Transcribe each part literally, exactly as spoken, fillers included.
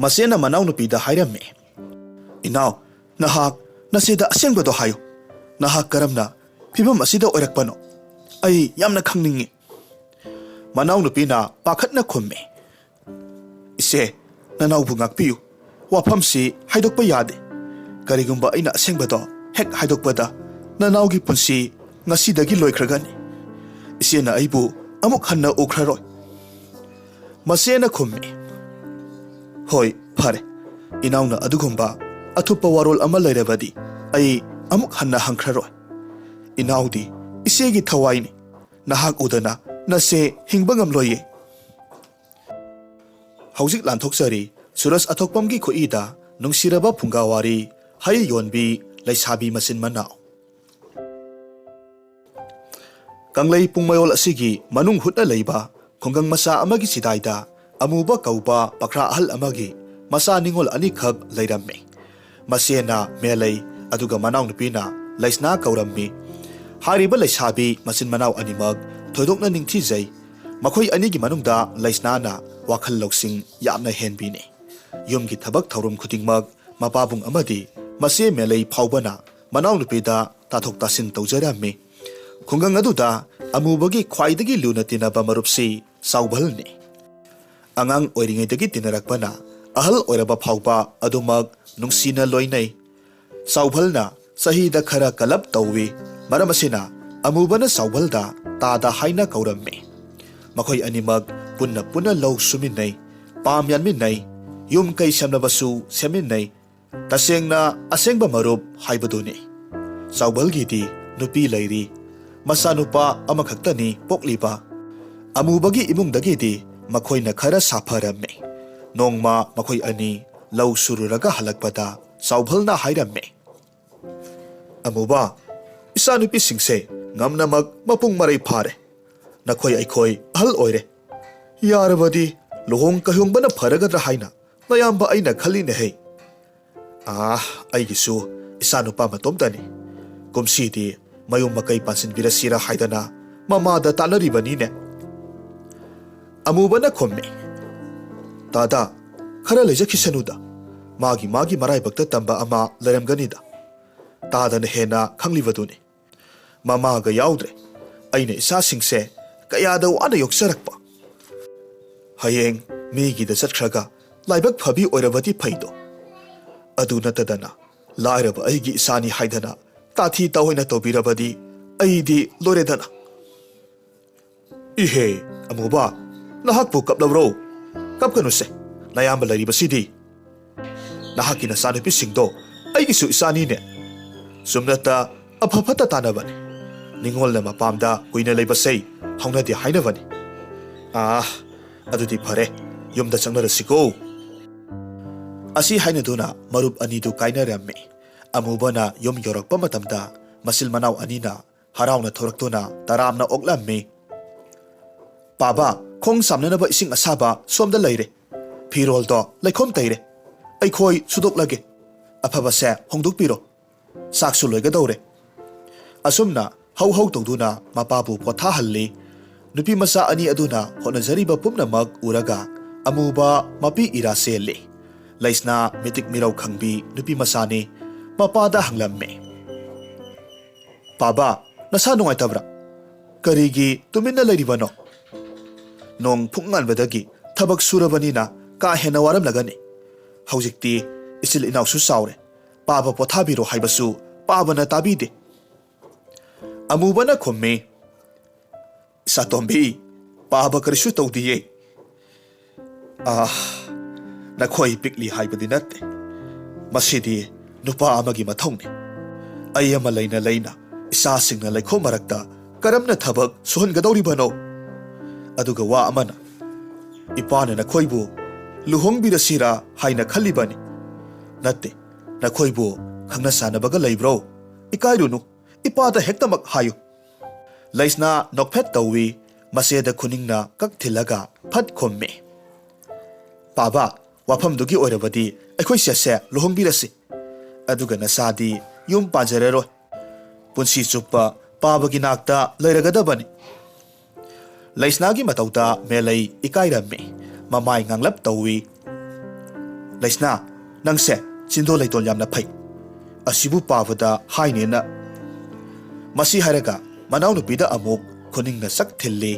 ꯃꯆꯦꯅ ꯃꯅꯥꯎꯅꯨꯄꯤꯗ ꯍꯥꯏꯔꯝꯃꯤ, "ꯏꯅꯥꯎ, ꯅꯍꯥꯛ ꯅꯆꯦꯗ ꯑꯁꯦꯡꯕꯗꯣ ꯍꯥꯏꯌꯨ꯫ ꯅꯍꯥꯛ ꯀꯔꯝꯅ ꯐꯤꯕꯝ ꯑꯁꯤꯗ ꯑꯣꯏꯔꯛꯄꯅꯣ? ꯑꯩ ꯌꯥꯝꯅ ꯈꯪꯅꯤꯡꯏ꯫" ꯃꯅꯥꯎꯅꯨꯄꯤꯅ ꯄꯥꯈꯠꯅ ꯈꯨꯝꯃꯤ, "ꯏꯆꯦ, ꯅꯅꯥꯎꯕꯨ ꯉꯥꯛꯄꯤꯌꯨ꯫ ꯋꯥꯐꯝꯁꯤ ꯍꯥꯏꯗꯣꯛꯄ ꯌꯥꯗꯦ꯫ ꯀꯔꯤꯒꯨꯝꯕ ꯑꯩꯅ ꯑꯁꯦꯡꯕꯗꯣ ꯍꯦꯛ ꯍꯥꯏꯗꯣꯛꯄꯗ, ꯅꯅꯥꯎꯒꯤ ꯄꯨꯟꯁꯤ ꯉꯁꯤꯗꯒꯤ ꯂꯣꯏꯈ꯭ꯔꯒꯅꯤ꯫ ꯏꯆꯦꯅ ꯑꯩꯕꯨ ꯑꯃꯨꯛ ꯍꯟꯅ ꯎꯈ꯭ꯔꯔꯣꯏ꯫" ꯃꯆꯦꯅ ꯈꯨꯝꯃꯤ, "ꯍꯣꯏ, ꯐꯔꯦ꯫ ꯏꯅꯥꯎꯅ ꯑꯗꯨꯒꯨꯝꯕ ꯑꯊꯨꯞꯄ ꯋꯥꯔꯣꯜ ꯑꯃ ꯂꯩꯔꯕꯗꯤ ꯑꯩ ꯑꯃꯨꯛ ꯍꯟꯅ ꯍꯪꯈ꯭ꯔꯔꯣꯏ꯫ ꯏꯅꯥꯎꯗꯤ ꯏꯆꯦꯒꯤ ꯊꯋꯥꯏꯅꯤ꯫ ꯅꯍꯥꯛ ꯎꯗꯅ ꯅꯆꯦ ꯍꯤꯡꯕ ꯉꯝꯂꯣꯏꯌꯦ꯫" ꯍꯧꯖꯤꯛ ꯂꯥꯟꯊꯣꯛꯆꯔꯤ ꯁꯨꯔꯖ ꯑꯊꯣꯛꯄꯝꯒꯤ ꯈꯨꯠꯏꯗ ꯅꯨꯡꯁꯤꯔꯕ ꯐꯨꯡꯒꯥꯋꯥꯔꯤ, ꯍꯩ ꯌꯣꯟꯕꯤ, ꯂꯩꯁꯥꯕꯤ ꯃꯆꯤꯟ ꯃꯅꯥꯎ꯫ ꯀꯪꯂꯩ ꯄꯨꯡꯃꯌꯣꯜ ꯑꯁꯤꯒꯤ ꯃꯅꯨꯡ ꯍꯨꯠꯅ ꯂꯩꯕ ꯈꯨꯡꯒꯪ ꯃꯆꯥ ꯑꯃꯒꯤ ꯆꯤꯗꯥꯏꯗ ꯑꯃꯨꯕ ꯀꯧꯕ ꯄꯈ꯭ꯔꯥ ꯑꯍꯜ ꯑꯃꯒꯤ ꯃꯆꯥ ꯅꯤꯉꯣꯜ ꯑꯅꯤꯈꯛ ꯂꯩꯔꯝꯃꯤ꯫ ꯃꯆꯦꯅ ꯃꯦꯂꯩ, ꯑꯗꯨꯒ ꯃꯅꯥꯎꯅꯨꯄꯤꯅ ꯂꯩꯁꯅꯥ ꯀꯧꯔꯝꯃꯤ꯫ ꯍꯥꯏꯔꯤꯕ ꯂꯩꯁꯥꯕꯤ ꯃꯆꯤꯟ ꯃꯅꯥꯎ ꯑꯅꯤꯃꯛ ꯊꯣꯏꯗꯣꯛꯅ ꯅꯤꯡꯊꯤꯖꯩ꯫ ꯃꯈꯣꯏ ꯑꯅꯤꯒꯤ ꯃꯅꯨꯡꯗ ꯂꯩꯁꯅꯥꯅ ꯋꯥꯈꯜ ꯂꯧꯁꯤꯡ ꯌꯥꯝꯅ ꯍꯦꯟꯕꯤꯅꯤ꯫ ꯌꯨꯝꯒꯤ ꯊꯕꯛ ꯊꯧꯔꯝ ꯈꯨꯗꯤꯡꯃꯛ ꯃꯄꯥꯕꯨꯡ ꯑꯃꯗꯤ ꯃꯆꯦ ꯃꯦꯂꯩ ꯐꯥꯎꯕꯅ ꯃꯅꯥꯎꯅꯨꯄꯤꯗ ꯇꯥꯊꯣꯛ ꯇꯥꯁꯤꯟ ꯇꯧꯖꯔꯝꯃꯤ꯫ ꯈꯨꯡꯒꯪ ꯑꯗꯨꯗ ꯑꯃꯨꯕꯒꯤ ꯈ꯭ꯋꯥꯏꯗꯒꯤ ꯂꯨꯅ ꯇꯤꯟꯅꯕ ꯃꯔꯨꯞꯁꯤ ꯆꯥꯎꯕꯜꯅꯤ꯫ ꯑꯉꯥꯡ ꯑꯣꯏꯔꯤꯉꯩꯗꯒꯤ ꯇꯤꯟꯅꯔꯛꯄꯅ ꯑꯍꯜ ꯑꯣꯏꯔꯕ ꯐꯥꯎꯕ ꯑꯗꯨꯃꯛ ꯅꯨꯡꯁꯤꯅ ꯂꯣꯏꯅꯩ꯫ ꯆꯥꯎꯕꯜꯅ ꯆꯍꯤꯗ ꯈꯔ ꯀꯂꯞ ꯇꯧꯏ꯫ ꯃꯔꯝ ꯑꯁꯤꯅ ꯑꯃꯨꯕꯅ ꯆꯥꯎꯕꯜꯗ ꯇꯥꯗ ꯍꯥꯏꯅ ꯀꯧꯔꯝꯃꯤ꯫ ꯃꯈꯣꯏ ꯑꯅꯤꯃꯛ ꯄꯨꯟꯅ ꯄꯨꯟꯅ ꯂꯧ ꯁꯨꯃꯤꯟꯅꯩ, ꯄꯥꯝ ꯌꯥꯟꯃꯤꯟꯅꯩ, ꯌꯨꯝ ꯀꯩ ꯁꯦꯝꯅꯕꯁꯨ ꯁꯦꯝꯃꯤꯟꯅꯩ꯫ ꯇꯁꯦꯡꯅ ꯑꯁꯦꯡꯕ ꯃꯔꯨꯞ ꯍꯥꯏꯕꯗꯨꯅꯤ꯫ ꯆꯥꯎꯕꯜꯒꯤꯗꯤ ꯅꯨꯄꯤ ꯂꯩꯔꯤ, ꯃꯆꯥꯅꯨꯄꯥ ꯑꯃꯈꯛꯇꯅꯤ ꯄꯣꯛꯂꯤꯕ꯫ ꯑꯃꯨꯕꯒꯤ ꯏꯃꯨꯡꯗꯒꯤꯗꯤ ꯃꯈꯣꯏꯅ ꯈꯔ ꯁꯥꯐꯔꯝꯃꯤ꯫ ꯅꯣꯡꯃ ꯃꯈꯣꯏ ꯑꯅꯤ ꯂꯧ ꯁꯨꯔꯨꯔꯒ ꯍꯜꯂꯛꯄꯗ ꯆꯥꯎꯕꯜꯅ ꯍꯥꯏꯔꯝꯃꯤ, "ꯑꯃꯨꯕ, ꯏꯆꯥꯅꯨꯄꯤꯁꯤꯡꯁꯦ ꯉꯝꯅꯃꯛ ꯃꯄꯨꯡ ꯃꯔꯩ ꯐꯥꯔꯦ꯫ ꯅꯈꯣꯏ ꯑꯩꯈꯣꯏ ꯑꯍꯜ ꯑꯣꯏꯔꯦ꯫ ꯌꯥꯔꯕꯗꯤ ꯂꯨꯍꯣꯡ ꯀꯩꯍꯣꯡꯕꯅ ꯐꯔꯒꯗ꯭ꯔꯥ ꯍꯥꯏꯅ ꯅꯌꯥꯝꯕ ꯑꯩꯅ ꯈꯜꯂꯤꯅꯦꯍꯦ꯫ ꯑꯥ, ꯑꯩꯒꯤꯁꯨ ꯏꯆꯥꯅꯨꯄꯥ ꯃꯇꯣꯝꯇꯅꯤ꯫ ꯀꯨꯝꯁꯤꯗꯤ ꯃꯌꯨꯝ ꯃꯀꯩ ꯄꯥꯟꯁꯤꯟꯕꯤꯔꯁꯤꯔꯥ ꯍꯥꯏꯗꯅ ꯃꯃꯥꯗ ꯇꯥꯟꯅꯔꯤꯕꯅꯤꯅꯦ꯫" ꯑꯃꯨꯕꯅ ꯈꯨꯝꯃꯤ, "ꯇꯥꯗ, ꯈꯔ ꯂꯩꯖꯈꯤꯁꯅꯨꯗ꯫ ꯃꯥꯒꯤ ꯃꯥꯒꯤ ꯃꯔꯥꯏꯕꯛꯇ ꯇꯝꯕ ꯑꯃ ꯂꯩꯔꯝꯒꯅꯤꯗ꯫ ꯇꯥꯗꯅ ꯍꯦꯟꯅ ꯈꯪꯂꯤꯕꯗꯨꯅꯤ꯫ ꯃꯃꯥꯒ ꯌꯥꯎꯗ꯭ꯔꯦ꯫ ꯑꯩꯅ ꯏꯆꯥꯁꯤꯡꯁꯦ ꯀꯌꯥꯗ ꯋꯥꯅ ꯌꯣꯛꯆꯔꯛꯄ꯫ ꯍꯌꯦꯡ ꯃꯤꯒꯤꯗ ꯆꯠꯈ꯭ꯔꯒ ꯂꯥꯏꯕꯛ ꯐꯕꯤ ꯑꯣꯏꯔꯕꯗꯤ ꯐꯩꯗꯣ꯫ ꯑꯗꯨ ꯅꯠꯇꯗꯅ ꯂꯥꯏꯔꯕ ꯑꯩꯒꯤ ꯏꯆꯥꯅꯤ ꯍꯥꯏꯗꯅ ꯇꯥꯊꯤ ꯇꯥꯑꯣꯏꯅ ꯇꯧꯕꯤꯔꯕꯗꯤ ꯑꯩꯗꯤ ꯂꯣꯏꯔꯦꯗꯅ꯫ ꯏꯍꯦ, ꯑꯃꯨꯕ, ꯅꯍꯥꯛꯄꯨ ꯀꯞꯂꯕ꯭ꯔꯣ? ꯀꯞꯀꯅꯨꯁꯦ, ꯅꯌꯥꯝꯕ ꯂꯩꯔꯤꯕꯁꯤꯗꯤ꯫ ꯅꯍꯥꯛꯀꯤ ꯅꯆꯥꯅꯨꯄꯤꯁꯤꯡꯗꯣ ꯑꯩꯒꯤꯁꯨ ꯏꯆꯥꯅꯤꯅꯦ꯫ ꯆꯨꯝꯅꯇ ꯑꯐ ꯐꯠꯇ ꯇꯥꯟꯅꯕꯅꯤ꯫ ꯅꯤꯡꯉꯣꯜꯅ ꯃꯄꯥꯝꯗ ꯀꯨꯏꯅ ꯂꯩꯕꯁꯦ ꯍꯧꯅꯗꯦ ꯍꯥꯏꯅꯕꯅꯤ꯫ ꯑꯥ, ꯑꯗꯨꯗꯤ ꯐꯔꯦ, ꯌꯨꯝꯗ ꯆꯪꯅꯔꯁꯤꯀꯣ꯫ ꯑꯁꯤ ꯍꯥꯏꯅꯗꯨꯅ ꯃꯔꯨꯞ ꯑꯅꯤꯗꯨ ꯀꯥꯏꯅꯔꯝꯃꯤ꯫ ꯑꯃꯨꯕꯅ ꯌꯨꯝ ꯌꯧꯔꯛꯄ ꯃꯇꯝꯗ ꯃꯆꯤꯜ ꯃꯅꯥꯎ ꯑꯅꯤꯅ ꯍꯔꯥꯎꯅ ꯊꯣꯔꯛꯇꯨꯅ ꯇꯔꯥꯝꯅ ꯑꯣꯛꯂꯝꯃꯤ꯫ "ꯄꯥꯕ, ꯈꯣꯡ ꯆꯥꯝꯅꯅꯕ ꯏꯁꯤꯡ ꯑꯁꯥꯕ ꯁꯣꯝꯗ ꯂꯩꯔꯦ꯫ ꯐꯤꯔꯣꯜꯗꯣ ꯂꯩꯈꯣꯝ ꯇꯩꯔꯦ꯫ ꯑꯩꯈꯣꯏ ꯁꯨꯗꯣꯛꯂꯒꯦ꯫ ꯑꯐꯕꯁꯦ ꯍꯣꯡꯗꯣꯛꯄꯤꯔꯣ꯫ ꯆꯥꯛꯁꯨ ꯂꯣꯏꯒꯗꯧꯔꯦ꯫" ꯑꯁꯨꯝꯅ ꯍꯧ ꯍꯧ ꯇꯧꯗꯨꯅ ꯃꯄꯥꯕꯨ ꯄꯣꯊꯥꯍꯜꯂꯤ꯫ ꯅꯨꯄꯤ ꯃꯆꯥ ꯑꯅꯤ ꯑꯗꯨꯅ ꯍꯣꯠꯅꯖꯔꯤꯕ ꯄꯨꯝꯅꯃꯛ ꯎꯔꯒ ꯑꯃꯨꯕ ꯃꯄꯤ ꯏꯔꯥ ꯆꯦꯜꯂꯤ꯫ ꯂꯩꯁꯅꯥ ꯃꯤꯇꯤꯛ ꯃꯤꯔꯧ ꯈꯪꯕꯤ ꯅꯨꯄꯤ ꯃꯆꯥꯅꯤ꯫ ꯃꯄꯥꯗ ꯍꯪꯂꯝꯃꯤ, "ꯄꯥꯕ, ꯅꯁꯥ ꯅꯨꯡꯉꯥꯏꯇꯕ꯭ꯔꯥ? ꯀꯔꯤꯒꯤ ꯇꯨꯃꯤꯟꯅ ꯂꯩꯔꯤꯕꯅꯣ? ꯅꯣꯡ ꯐꯨꯡ ꯉꯥꯟꯕꯗꯒꯤ ꯊꯕꯛ ꯁꯨꯔꯕꯅꯤꯅ ꯀꯥ ꯍꯦꯟꯅ ꯋꯥꯔꯝꯂꯒꯅꯤ꯫ ꯍꯧꯖꯤꯛꯇꯤ ꯏꯆꯤꯜ ꯏꯅꯥꯎꯁꯨ ꯆꯥꯎꯔꯦ꯫ ꯄꯥꯕ ꯄꯣꯊꯥꯕꯤꯔꯣ ꯍꯥꯏꯕꯁꯨ ꯄꯥꯕꯅ ꯇꯥꯕꯤꯗꯦ꯫" ꯑꯃꯨꯕꯅ ꯈꯨꯝꯃꯤ, "ꯏꯆꯥꯇꯣꯝꯕꯤ, ꯄꯥꯕ ꯀꯔꯤꯁꯨ ꯇꯧꯗꯤꯌꯦ꯫" "ꯑꯥ, ꯅꯈꯣꯏ ꯄꯤꯛꯂꯤ ꯍꯥꯏꯕꯗꯤ ꯅꯠꯇꯦ꯫ ꯃꯁꯤꯗꯤ ꯅꯨꯄꯥ ꯑꯃꯒꯤ ꯃꯊꯧꯅꯤ꯫ ꯑꯩ ꯑꯃ ꯂꯩꯅ ꯂꯩꯅ ꯏꯆꯥꯁꯤꯡꯅ ꯂꯩꯈꯣꯝ ꯃꯔꯛꯇ ꯀꯔꯝꯅ ꯊꯕꯛ ꯁꯨꯍꯟꯒꯗꯧꯔꯤꯕꯅꯣ? ꯑꯗꯨꯒ ꯋꯥ ꯑꯃꯅ, ꯏꯄꯥꯅ ꯅꯈꯣꯏꯕꯨ ꯂꯨꯍꯣꯡꯕꯤꯔꯁꯤꯔꯥ ꯍꯥꯏꯅ ꯈꯜꯂꯤꯕꯅꯤ꯫ ꯅꯠꯇꯦ, ꯅꯈꯣꯏꯕꯨ ꯈꯪꯅ ꯆꯥꯟꯅꯕꯒ ꯂꯩꯕ꯭ꯔꯣ? ꯏꯀꯥꯏꯔꯨꯅꯨ, ꯏꯄꯥꯗ ꯍꯦꯛꯇꯃꯛ ꯍꯥꯏꯌꯨ꯫" ꯂꯩꯁꯅꯥ ꯅꯣꯛꯐꯦꯠ ꯇꯧꯏ꯫ ꯃꯆꯦꯗ ꯈꯨꯅꯤꯡꯅ ꯀꯛ ꯊꯤꯜꯂꯒ ꯐꯠ ꯈꯨꯝꯃꯤ, "ꯄꯥꯕ, ꯋꯥꯐꯝꯗꯨꯒꯤ ꯑꯣꯏꯔꯕꯗꯤ ꯑꯩꯈꯣꯏ ꯁꯦꯠꯁꯦ ꯂꯨꯍꯣꯡꯕꯤꯔꯁꯤ꯫ ꯑꯗꯨꯒ ꯅꯆꯥꯗꯤ ꯌꯨꯝ ꯄꯥꯟꯖꯔꯔꯣꯏ꯫ ꯄꯨꯟꯁꯤ ꯆꯨꯞꯄ ꯄꯥꯕꯒꯤ ꯅꯥꯛꯇ ꯂꯩꯔꯒꯗꯕꯅꯤ꯫" ꯂꯩꯁꯅꯥꯒꯤ ꯃꯇꯧꯗ ꯃꯦꯂꯩ ꯏꯀꯥꯏꯔꯝꯃꯤ꯫ ꯃꯃꯥꯏ ꯉꯥꯡꯂꯞ ꯇꯧꯏ꯫ "ꯂꯩꯁꯅꯥ, ꯅꯪꯁꯦ ꯆꯤꯟꯗꯣ ꯂꯩꯇꯣꯟ ꯌꯥꯝꯅ ꯐꯩ꯫ ꯑꯁꯤꯕꯨ ꯄꯥꯕꯗ ꯍꯥꯏꯅꯦꯅ"꯫ ꯃꯁꯤ ꯍꯥꯏꯔꯒ ꯃꯅꯥꯎꯅꯨꯄꯤꯗ ꯑꯃꯨꯛ ꯈꯨꯅꯤꯡꯅ ꯆꯛ ꯊꯤꯜꯂꯤ꯫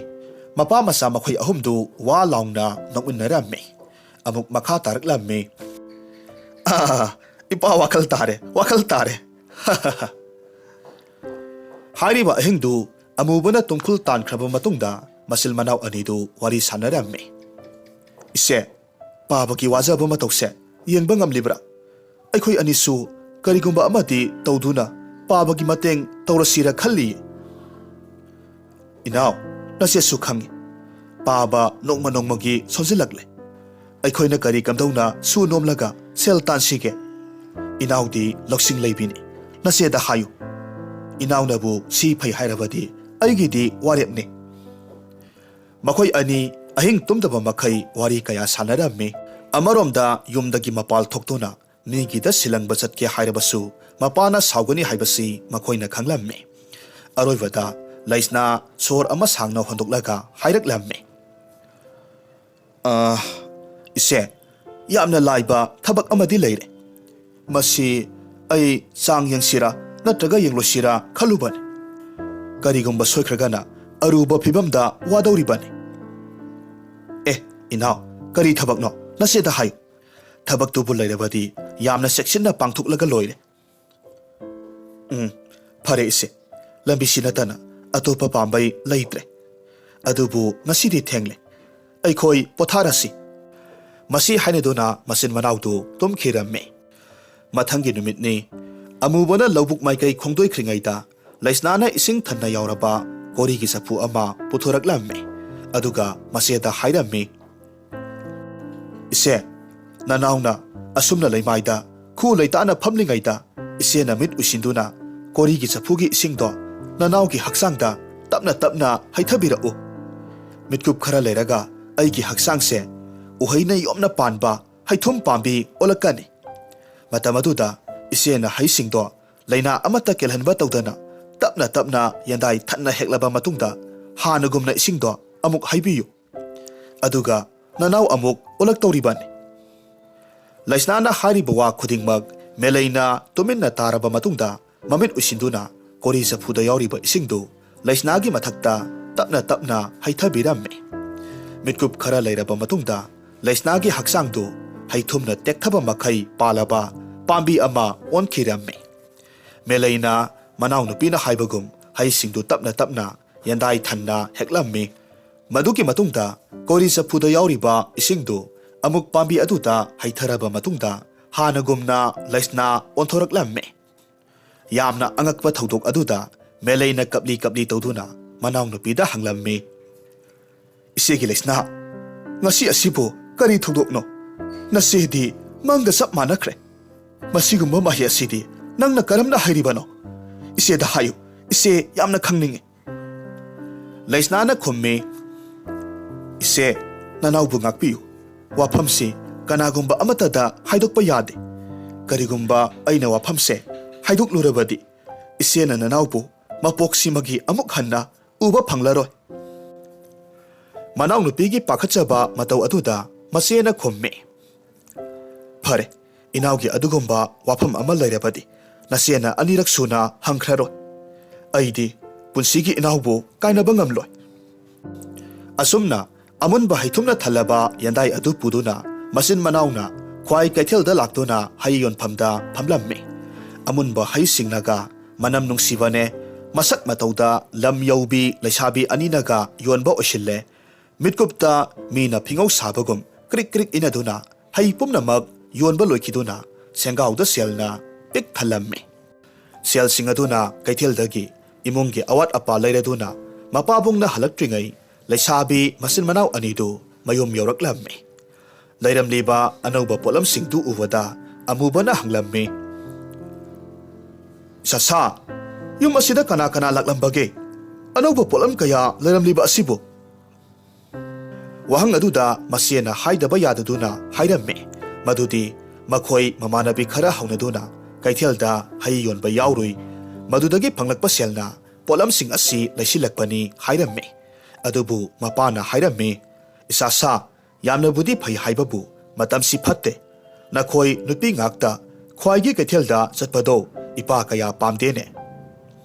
ꯃꯄꯥ ꯃꯆꯥ ꯃꯈꯣꯏ ꯑꯍꯨꯝꯗꯨ ꯋꯥ ꯂꯥꯎꯅ ꯅꯣꯛꯃꯤꯟꯅꯔꯝꯃꯤ꯫ ꯑꯃꯨꯛ ꯃꯈꯥ ꯇꯥꯔꯛꯂꯝꯃꯤ꯫ "ꯑꯥ, ꯏꯄꯥ ꯋꯥꯈꯜ ꯇꯥꯔꯦ, ꯋꯥꯈꯜ ꯇꯥꯔꯦ"꯫ ꯍꯥꯏꯔꯤꯕ ꯑꯍꯤꯡꯗꯨ ꯑꯃꯨꯕꯅ ꯇꯨꯝꯈꯨꯜ ꯇꯥꯟꯈ꯭ꯔꯕ ꯃꯇꯨꯡꯗ ꯃꯆꯤꯜ ꯃꯅꯥꯎ ꯑꯅꯤꯗꯨ ꯋꯥꯔꯤ ꯁꯥꯟꯅꯔꯝꯃꯤ꯫ "ꯏꯆꯦ, ꯄꯥꯕꯒꯤ ꯋꯥꯖꯕ ꯃꯇꯧꯁꯦ ꯌꯦꯡꯕ ꯉꯝꯂꯤꯕ꯭ꯔꯥ? ꯑꯩꯈꯣꯏ ꯑꯅꯤꯁꯨ ꯀꯔꯤꯒꯨꯝꯕ ꯑꯃꯗꯤ ꯇꯧꯗꯨꯅ ꯄꯥꯕꯒꯤ ꯃꯇꯦꯡ ꯇꯧꯔꯁꯤꯔ ꯈꯜꯂꯤ"꯫ "ꯏꯅꯥꯎ, ꯅꯆꯦꯁꯨ ꯈꯪꯏ, ꯄꯥꯕ ꯅꯣꯡꯃ ꯅꯣꯡꯃꯒꯤ ꯁꯣꯟꯖꯤꯜꯂꯛꯂꯦ꯫ ꯑꯩꯈꯣꯏꯅ ꯀꯔꯤ ꯀꯝꯗꯧꯅ ꯁꯨ ꯅꯣꯝꯂꯒ ꯁꯦꯜ ꯇꯥꯟꯁꯤꯒꯦ? ꯏꯅꯥꯎꯗꯤ ꯂꯧꯁꯤꯡ ꯂꯩꯕꯤꯅꯤ꯫ ꯅꯆꯦꯗ ꯍꯥꯏꯌꯨ꯫ ꯏꯅꯥꯎꯅꯕꯨ ꯁꯤ ꯐꯩ ꯍꯥꯏꯔꯕꯗꯤ ꯑꯩꯒꯤꯗꯤ ꯋꯥꯔꯦꯞꯅꯤ"꯫ ꯃꯈꯣꯏ ꯑꯅꯤ ꯑꯍꯤꯡ ꯇꯨꯝꯗꯕ ꯃꯈꯩ ꯋꯥꯔꯤ ꯀꯌꯥ ꯁꯥꯟꯅꯔꯝꯃꯤ꯫ ꯑꯃꯔꯣꯝꯗ ꯌꯨꯝꯗꯒꯤ ꯃꯄꯥꯜ ꯊꯣꯛꯇꯨꯅ ꯃꯤꯒꯤꯗ ꯁꯤꯜꯂꯪꯕ ꯆꯠꯀꯦ ꯍꯥꯏꯔꯕꯁꯨ ꯃꯄꯥꯅ ꯁꯥꯎꯒꯅꯤ ꯍꯥꯏꯕꯁꯤ ꯃꯈꯣꯏꯅ ꯈꯪꯂꯝꯃꯤ꯫ ꯑꯔꯣꯏꯕꯗ ꯂꯩꯁꯅꯥ ꯁꯣꯔ ꯑꯃ ꯁꯥꯡꯅ ꯍꯣꯟꯗꯣꯛꯂꯒ ꯍꯥꯏꯔꯛꯂꯝꯃꯤ꯫ "ꯑ, ꯏꯆꯦ, ꯌꯥꯝꯅ ꯂꯥꯏꯕ ꯊꯕꯛ ꯑꯃꯗꯤ ꯂꯩꯔꯦ꯫ ꯃꯁꯤ ꯑꯩ ꯆꯥꯡ ꯌꯦꯡꯁꯤꯔꯥ ꯅꯠꯇ꯭ꯔꯒ ꯌꯦꯡꯂꯣꯏꯁꯤꯔꯥ ꯈꯜꯂꯨꯕꯅꯤ꯫ ꯀꯔꯤꯒꯨꯝꯕ ꯁꯣꯏꯈ꯭ꯔꯒꯅ ꯑꯔꯨꯕ ꯐꯤꯕꯝꯗ ꯋꯥꯗꯧꯔꯤꯕꯅꯤ"꯫ "ꯑꯦ, ꯏꯅꯥꯎ, ꯀꯔꯤ ꯊꯕꯛꯅꯣ? ꯅꯆꯦꯗ ꯍꯥꯏꯌꯨ꯫ ꯊꯕꯛꯇꯨꯕꯨ ꯂꯩꯔꯕꯗꯤ ꯌꯥꯝꯅ ꯆꯦꯛꯁꯤꯟꯅ ꯄꯥꯡꯊꯣꯛꯂꯒ ꯂꯣꯏꯔꯦ"꯫ "ꯎꯝ, ꯐꯔꯦ ꯏꯆꯦ, ꯂꯝꯕꯤꯁꯤ ꯅꯠꯇꯅ ꯑꯇꯣꯞꯄ ꯄꯥꯝꯕꯩ ꯂꯩꯇ꯭ꯔꯦ꯫ ꯑꯗꯨꯕꯨ ꯉꯁꯤꯗꯤ ꯊꯦꯡꯂꯦ, ꯑꯩꯈꯣꯏ ꯄꯣꯊꯥꯔꯁꯤ"꯫ ꯃꯁꯤ ꯍꯥꯏꯅꯗꯨꯅ ꯃꯆꯤꯟ ꯃꯅꯥꯎꯗꯨ ꯇꯨꯝꯈꯤꯔꯝꯃꯤ꯫ ꯃꯊꯪꯒꯤ ꯅꯨꯃꯤꯠꯅꯤ꯫ ꯑꯃꯨꯕꯅ ꯂꯧꯕꯨꯛ ꯃꯥꯏꯀꯩ ꯈꯣꯡꯗꯣꯏꯈ꯭ꯔꯤꯉꯩꯗ ꯂꯩꯁꯅꯥꯅ ꯏꯁꯤꯡ ꯊꯟꯅ ꯌꯥꯎꯔꯕ ꯀꯣꯔꯤꯒꯤ ꯆꯐꯨ ꯑꯃ ꯄꯨꯊꯣꯔꯛꯂꯝꯃꯤ꯫ ꯑꯗꯨꯒ ꯃꯆꯦꯗ ꯍꯥꯏꯔꯝꯃꯤ, "ꯏꯆꯦ, ꯅꯅꯥꯎꯅ ꯑꯁꯨꯝꯅ ꯂꯩꯃꯥꯏꯗ ꯈꯨ ꯂꯩꯇꯥꯅ ꯐꯝꯂꯤꯉꯩꯗ ꯏꯆꯦꯅ ꯃꯤꯠ ꯎꯏꯁꯤꯟꯗꯨꯅ ꯀꯣꯔꯤꯒꯤ ꯆꯐꯨꯒꯤ ꯏꯁꯤꯡꯗꯣ ꯅꯅꯥꯎꯒꯤ ꯍꯛꯆꯥꯡꯗ ꯇꯞꯅ ꯇꯞꯅ ꯍꯩꯊꯕꯤꯔꯛꯎ꯫ ꯃꯤꯠꯀꯨꯞ ꯈꯔ ꯂꯩꯔꯒ ꯑꯩꯒꯤ ꯍꯛꯆꯥꯡꯁꯦ ꯎꯍꯩꯅ ꯌꯣꯝꯅ ꯄꯥꯟꯕ ꯍꯩꯊꯨꯝ ꯄꯥꯝꯕꯤ ꯑꯣꯜꯂꯛꯀꯅꯤ꯫ ꯃꯇꯝ ꯑꯗꯨꯗ ꯏꯆꯦꯅ ꯍꯩꯁꯤꯡꯗꯣ ꯂꯥꯏꯅꯥ ꯑꯃꯠꯇ ꯀꯦꯜꯍꯟꯕ ꯇꯧꯗꯅ ꯇꯞꯅ ꯇꯞꯅ ꯌꯦꯟꯗꯥꯏ ꯊꯟꯅ ꯍꯦꯛꯂꯕ ꯃꯇꯨꯡꯗ ꯍꯥꯟꯅꯒꯨꯝꯅ ꯏꯁꯤꯡꯗꯣ ꯑꯃꯨꯛ ꯍꯩꯕꯤꯌꯨ꯫ ꯑꯗꯨꯒ ꯅꯅꯥꯎ ꯑꯃꯨꯛ ꯑꯣꯜꯂꯛꯇꯧꯔꯤꯕꯅꯤ"꯫ ꯂꯩꯁꯅꯥꯅ ꯍꯥꯏꯔꯤꯕ ꯋꯥ ꯈꯨꯗꯤꯡꯃꯛ ꯃꯦꯂꯩꯅ ꯇꯨꯃꯤꯟꯅ ꯇꯥꯔꯕ ꯃꯇꯨꯡꯗ, ꯃꯃꯤꯠ ꯎꯏꯁꯤꯟꯗꯨꯅ ꯀꯣꯔꯤ ꯆꯐꯨꯗ ꯌꯥꯎꯔꯤꯕ ꯏꯁꯤꯡꯗꯨ ꯂꯩꯁꯅꯥꯒꯤ ꯃꯊꯛꯇ ꯇꯞꯅ ꯇꯞꯅ ꯍꯩꯊꯕꯤꯔꯝꯃꯤ꯫ ꯃꯤꯠꯀꯨꯞ ꯈꯔ ꯂꯩꯔꯕ ꯃꯇꯨꯡꯗ, ꯂꯩꯁꯅꯥꯒꯤ ꯍꯛꯆꯥꯡꯗꯨ ꯍꯩꯊꯨꯝꯅ ꯇꯦꯛꯊꯕ ꯃꯈꯩ ꯄꯥꯜꯂꯕ ꯄꯥꯝꯕꯤ ꯑꯃ ꯑꯣꯟꯈꯤꯔꯝꯃꯤ꯫ ꯃꯦꯂꯩꯅ ꯃꯅꯥꯎꯅꯨꯄꯤꯅ ꯍꯥꯏꯕꯒꯨꯝ ꯍꯩꯁꯤꯡꯗꯨ ꯇꯞꯅ ꯇꯞꯅ ꯌꯦꯟꯗꯥꯏ ꯊꯟꯅ ꯍꯦꯛꯂꯝꯃꯤ꯫ ꯃꯗꯨꯒꯤ ꯃꯇꯨꯡꯗ ꯀꯣꯔꯤ ꯆꯐꯨꯗ ꯌꯥꯎꯔꯤꯕ ꯏꯁꯤꯡꯗꯨ ꯑꯃꯨꯛ ꯄꯥꯝꯕꯤ ꯑꯗꯨꯗ ꯍꯩꯊꯔꯕ ꯃꯇꯨꯡꯗ, ꯍꯥꯟꯅꯒꯨꯝꯅ ꯂꯩꯁꯅꯥ ꯑꯣꯟꯊꯣꯔꯛꯂꯝꯃꯤ꯫ ꯌꯥꯝꯅ ꯑꯉꯛꯄ ꯊꯧꯗꯣꯛ ꯑꯗꯨꯗ ꯃꯦꯂꯩꯅ ꯀꯞꯂꯤ ꯀꯞꯂꯤ ꯇꯧꯗꯨꯅ ꯃꯅꯥꯎꯅꯨꯄꯤꯗ ꯍꯪꯂꯝꯃꯤ, "ꯏꯆꯦꯒꯤ ꯂꯩꯁꯅꯥ, ꯉꯁꯤ ꯑꯁꯤꯕꯨ ꯀꯔꯤ ꯊꯧꯗꯣꯛꯅꯣ? ꯅꯆꯦꯗꯤ ꯃꯪꯒ ꯆꯞ ꯃꯥꯟꯅꯈ꯭ꯔꯦ꯫ ꯃꯁꯤꯒꯨꯝꯕ ꯃꯍꯩ ꯑꯁꯤꯗꯤ ꯅꯪꯅ ꯀꯔꯝꯅ ꯍꯩꯔꯤꯕꯅꯣ? ꯏꯆꯦꯗ ꯍꯥꯏꯌꯨ, ꯏꯆꯦ ꯌꯥꯝꯅ ꯈꯪꯅꯤꯡꯏ꯫" ꯂꯩꯁꯅꯥꯅ ꯈꯨꯝꯃꯤ, "ꯏꯆꯦ, ꯅꯅꯥꯎꯕꯨ ꯉꯥꯛꯄꯤꯌꯨ꯫ ꯋꯥꯐꯝꯁꯤ ꯀꯅꯥꯒꯨꯝꯕ ꯑꯃꯠꯇꯗ ꯍꯥꯏꯗꯣꯛꯄ ꯌꯥꯗꯦ꯫ ꯀꯔꯤꯒꯨꯝꯕ ꯑꯩꯅ ꯋꯥꯐꯝꯁꯦ ꯍꯥꯏꯗꯣꯛꯂꯨꯔꯕꯗꯤ, ꯏꯆꯦꯅ ꯅꯅꯥꯎꯕꯨ ꯃꯄꯣꯛꯁꯤꯃꯒꯤ ꯑꯃꯨꯛ ꯍꯟꯅ ꯎꯕ ꯐꯪꯂꯔꯣꯏ꯫" ꯃꯅꯥꯎꯅꯨꯄꯤꯒꯤ ꯄꯥꯈꯠꯆꯕ ꯃꯇꯧ ꯑꯗꯨꯗ ꯃꯆꯦꯅ ꯈꯨꯝꯃꯤ, "ꯐꯔꯦ, ꯏꯅꯥꯎꯒꯤ ꯑꯗꯨꯒꯨꯝꯕ ꯋꯥꯐꯝ ꯑꯃ ꯂꯩꯔꯕꯗꯤ ꯅꯆꯦꯅ ꯑꯅꯤꯔꯛ ꯁꯨꯅ ꯍꯪꯈ꯭ꯔꯔꯣꯏ꯫ ꯑꯩꯗꯤ ꯄꯨꯟꯁꯤꯒꯤ ꯏꯅꯥꯎꯕꯨ ꯀꯥꯏꯅꯕ ꯉꯝꯂꯣꯏ꯫" ꯑꯁꯨꯝꯅ ꯑꯃꯨꯟꯕ ꯍꯩꯊꯨꯝꯅ ꯊꯜꯂꯕ ꯌꯦꯟꯗꯥꯏ ꯑꯗꯨ ꯄꯨꯗꯨꯅ ꯃꯆꯤꯟ ꯃꯅꯥꯎꯅ ꯈ꯭ꯋꯥꯏ ꯀꯩꯊꯦꯜꯗ ꯂꯥꯛꯇꯨꯅ ꯍꯩ ꯌꯣꯟꯐꯝꯗ ꯐꯝꯂꯝꯃꯤ꯫ ꯑꯃꯨꯟꯕ ꯍꯩꯁꯤꯡꯅꯒ ꯃꯅꯝ ꯅꯨꯡꯁꯤꯕꯅꯦ, ꯃꯁꯛ ꯃꯇꯧꯗ ꯂꯝ ꯌꯧꯕꯤ ꯂꯩꯁꯥꯕꯤ ꯑꯅꯤꯅꯒ ꯌꯣꯟꯕ ꯑꯣꯏꯁꯤꯜꯂꯦ꯫ ꯃꯤꯠꯀꯨꯞꯇ ꯃꯤꯅ ꯐꯤꯉꯧ ꯁꯥꯕꯒꯨꯝ ꯀ꯭ꯔꯤꯛ ꯀ꯭ꯔꯤꯛ ꯏꯅꯗꯨꯅ ꯍꯩ ꯄꯨꯝꯅꯃꯛ ꯌꯣꯟꯕ ꯂꯣꯏꯈꯤꯗꯨꯅ ꯁꯦꯡꯒꯥꯎꯗ ꯁꯦꯜꯅ ꯄꯤꯛ ꯊꯜꯂꯝꯃꯤ꯫ ꯁꯦꯜꯁꯤꯡ ꯑꯗꯨꯅ ꯀꯩꯊꯦꯜꯗꯒꯤ ꯏꯃꯨꯡꯒꯤ ꯑꯋꯥꯠ ꯑꯄꯥ ꯂꯩꯔꯗꯨꯅ ꯃꯄꯥꯕꯨꯡꯅ ꯍꯜꯂꯛꯇ꯭ꯔꯤꯉꯩ ꯂꯩꯁꯥꯕꯤ ꯃꯆꯤꯟ ꯃꯅꯥꯎ ꯑꯅꯤꯗꯨ ꯃꯌꯨꯝ ꯌꯧꯔꯛꯂꯝꯃꯤ꯫ ꯂꯩꯔꯝꯂꯤꯕ ꯑꯅꯧꯕ ꯄꯣꯠꯂꯝꯁꯤꯡꯗꯨ ꯎꯕꯗ ꯑꯃꯨꯕꯅ ꯍꯪꯂꯝꯃꯤ, "ꯁꯥꯁꯥ, ꯌꯨꯝ ꯑꯁꯤꯗ ꯀꯅꯥ ꯀꯅꯥ ꯂꯥꯛꯂꯝꯕꯒꯦ? ꯑꯅꯧꯕ ꯄꯣꯠꯂꯝ ꯀꯌꯥ ꯂꯩꯔꯝꯂꯤꯕ ꯑꯁꯤꯕꯨ?" ꯋꯥꯍꯪ ꯑꯗꯨꯗ ꯃꯆꯦꯅ ꯍꯥꯏꯗꯕ ꯌꯥꯗꯗꯨꯅ ꯍꯥꯏꯔꯝꯃꯤ, ꯃꯗꯨꯗꯤ ꯃꯈꯣꯏ ꯃꯃꯥꯟꯅꯕꯤ ꯈꯔ ꯍꯧꯅꯗꯨꯅ ꯀꯩꯊꯦꯜꯗ ꯍꯩ ꯌꯣꯟꯕ ꯌꯥꯎꯔꯨꯏ꯫ ꯃꯗꯨꯗꯒꯤ ꯐꯪꯂꯛꯄ ꯁꯦꯜꯅ ꯄꯣꯠꯂꯝꯁꯤꯡ ꯑꯁꯤ ꯂꯩꯁꯤꯜꯂꯛꯄꯅꯤ ꯍꯥꯏꯔꯝꯃꯤ꯫ ꯑꯗꯨꯕꯨ ꯃꯄꯥꯅ ꯍꯥꯏꯔꯝꯃꯤ, "ꯏꯁꯥꯁꯥ, ꯌꯥꯝꯅꯕꯨꯗꯤ ꯐꯩ ꯍꯥꯏꯕꯕꯨ ꯃꯇꯝꯁꯤ ꯐꯠꯇꯦ꯫ "ꯅꯈꯣꯏ ꯅꯨꯄꯤ ꯉꯥꯛꯇ ꯈ꯭ꯋꯥꯏꯒꯤ ꯀꯩꯊꯦꯜꯗ ꯆꯠꯄꯗꯣ ꯏꯄꯥ ꯀꯌꯥ ꯄꯥꯝꯗꯦꯅꯦ?"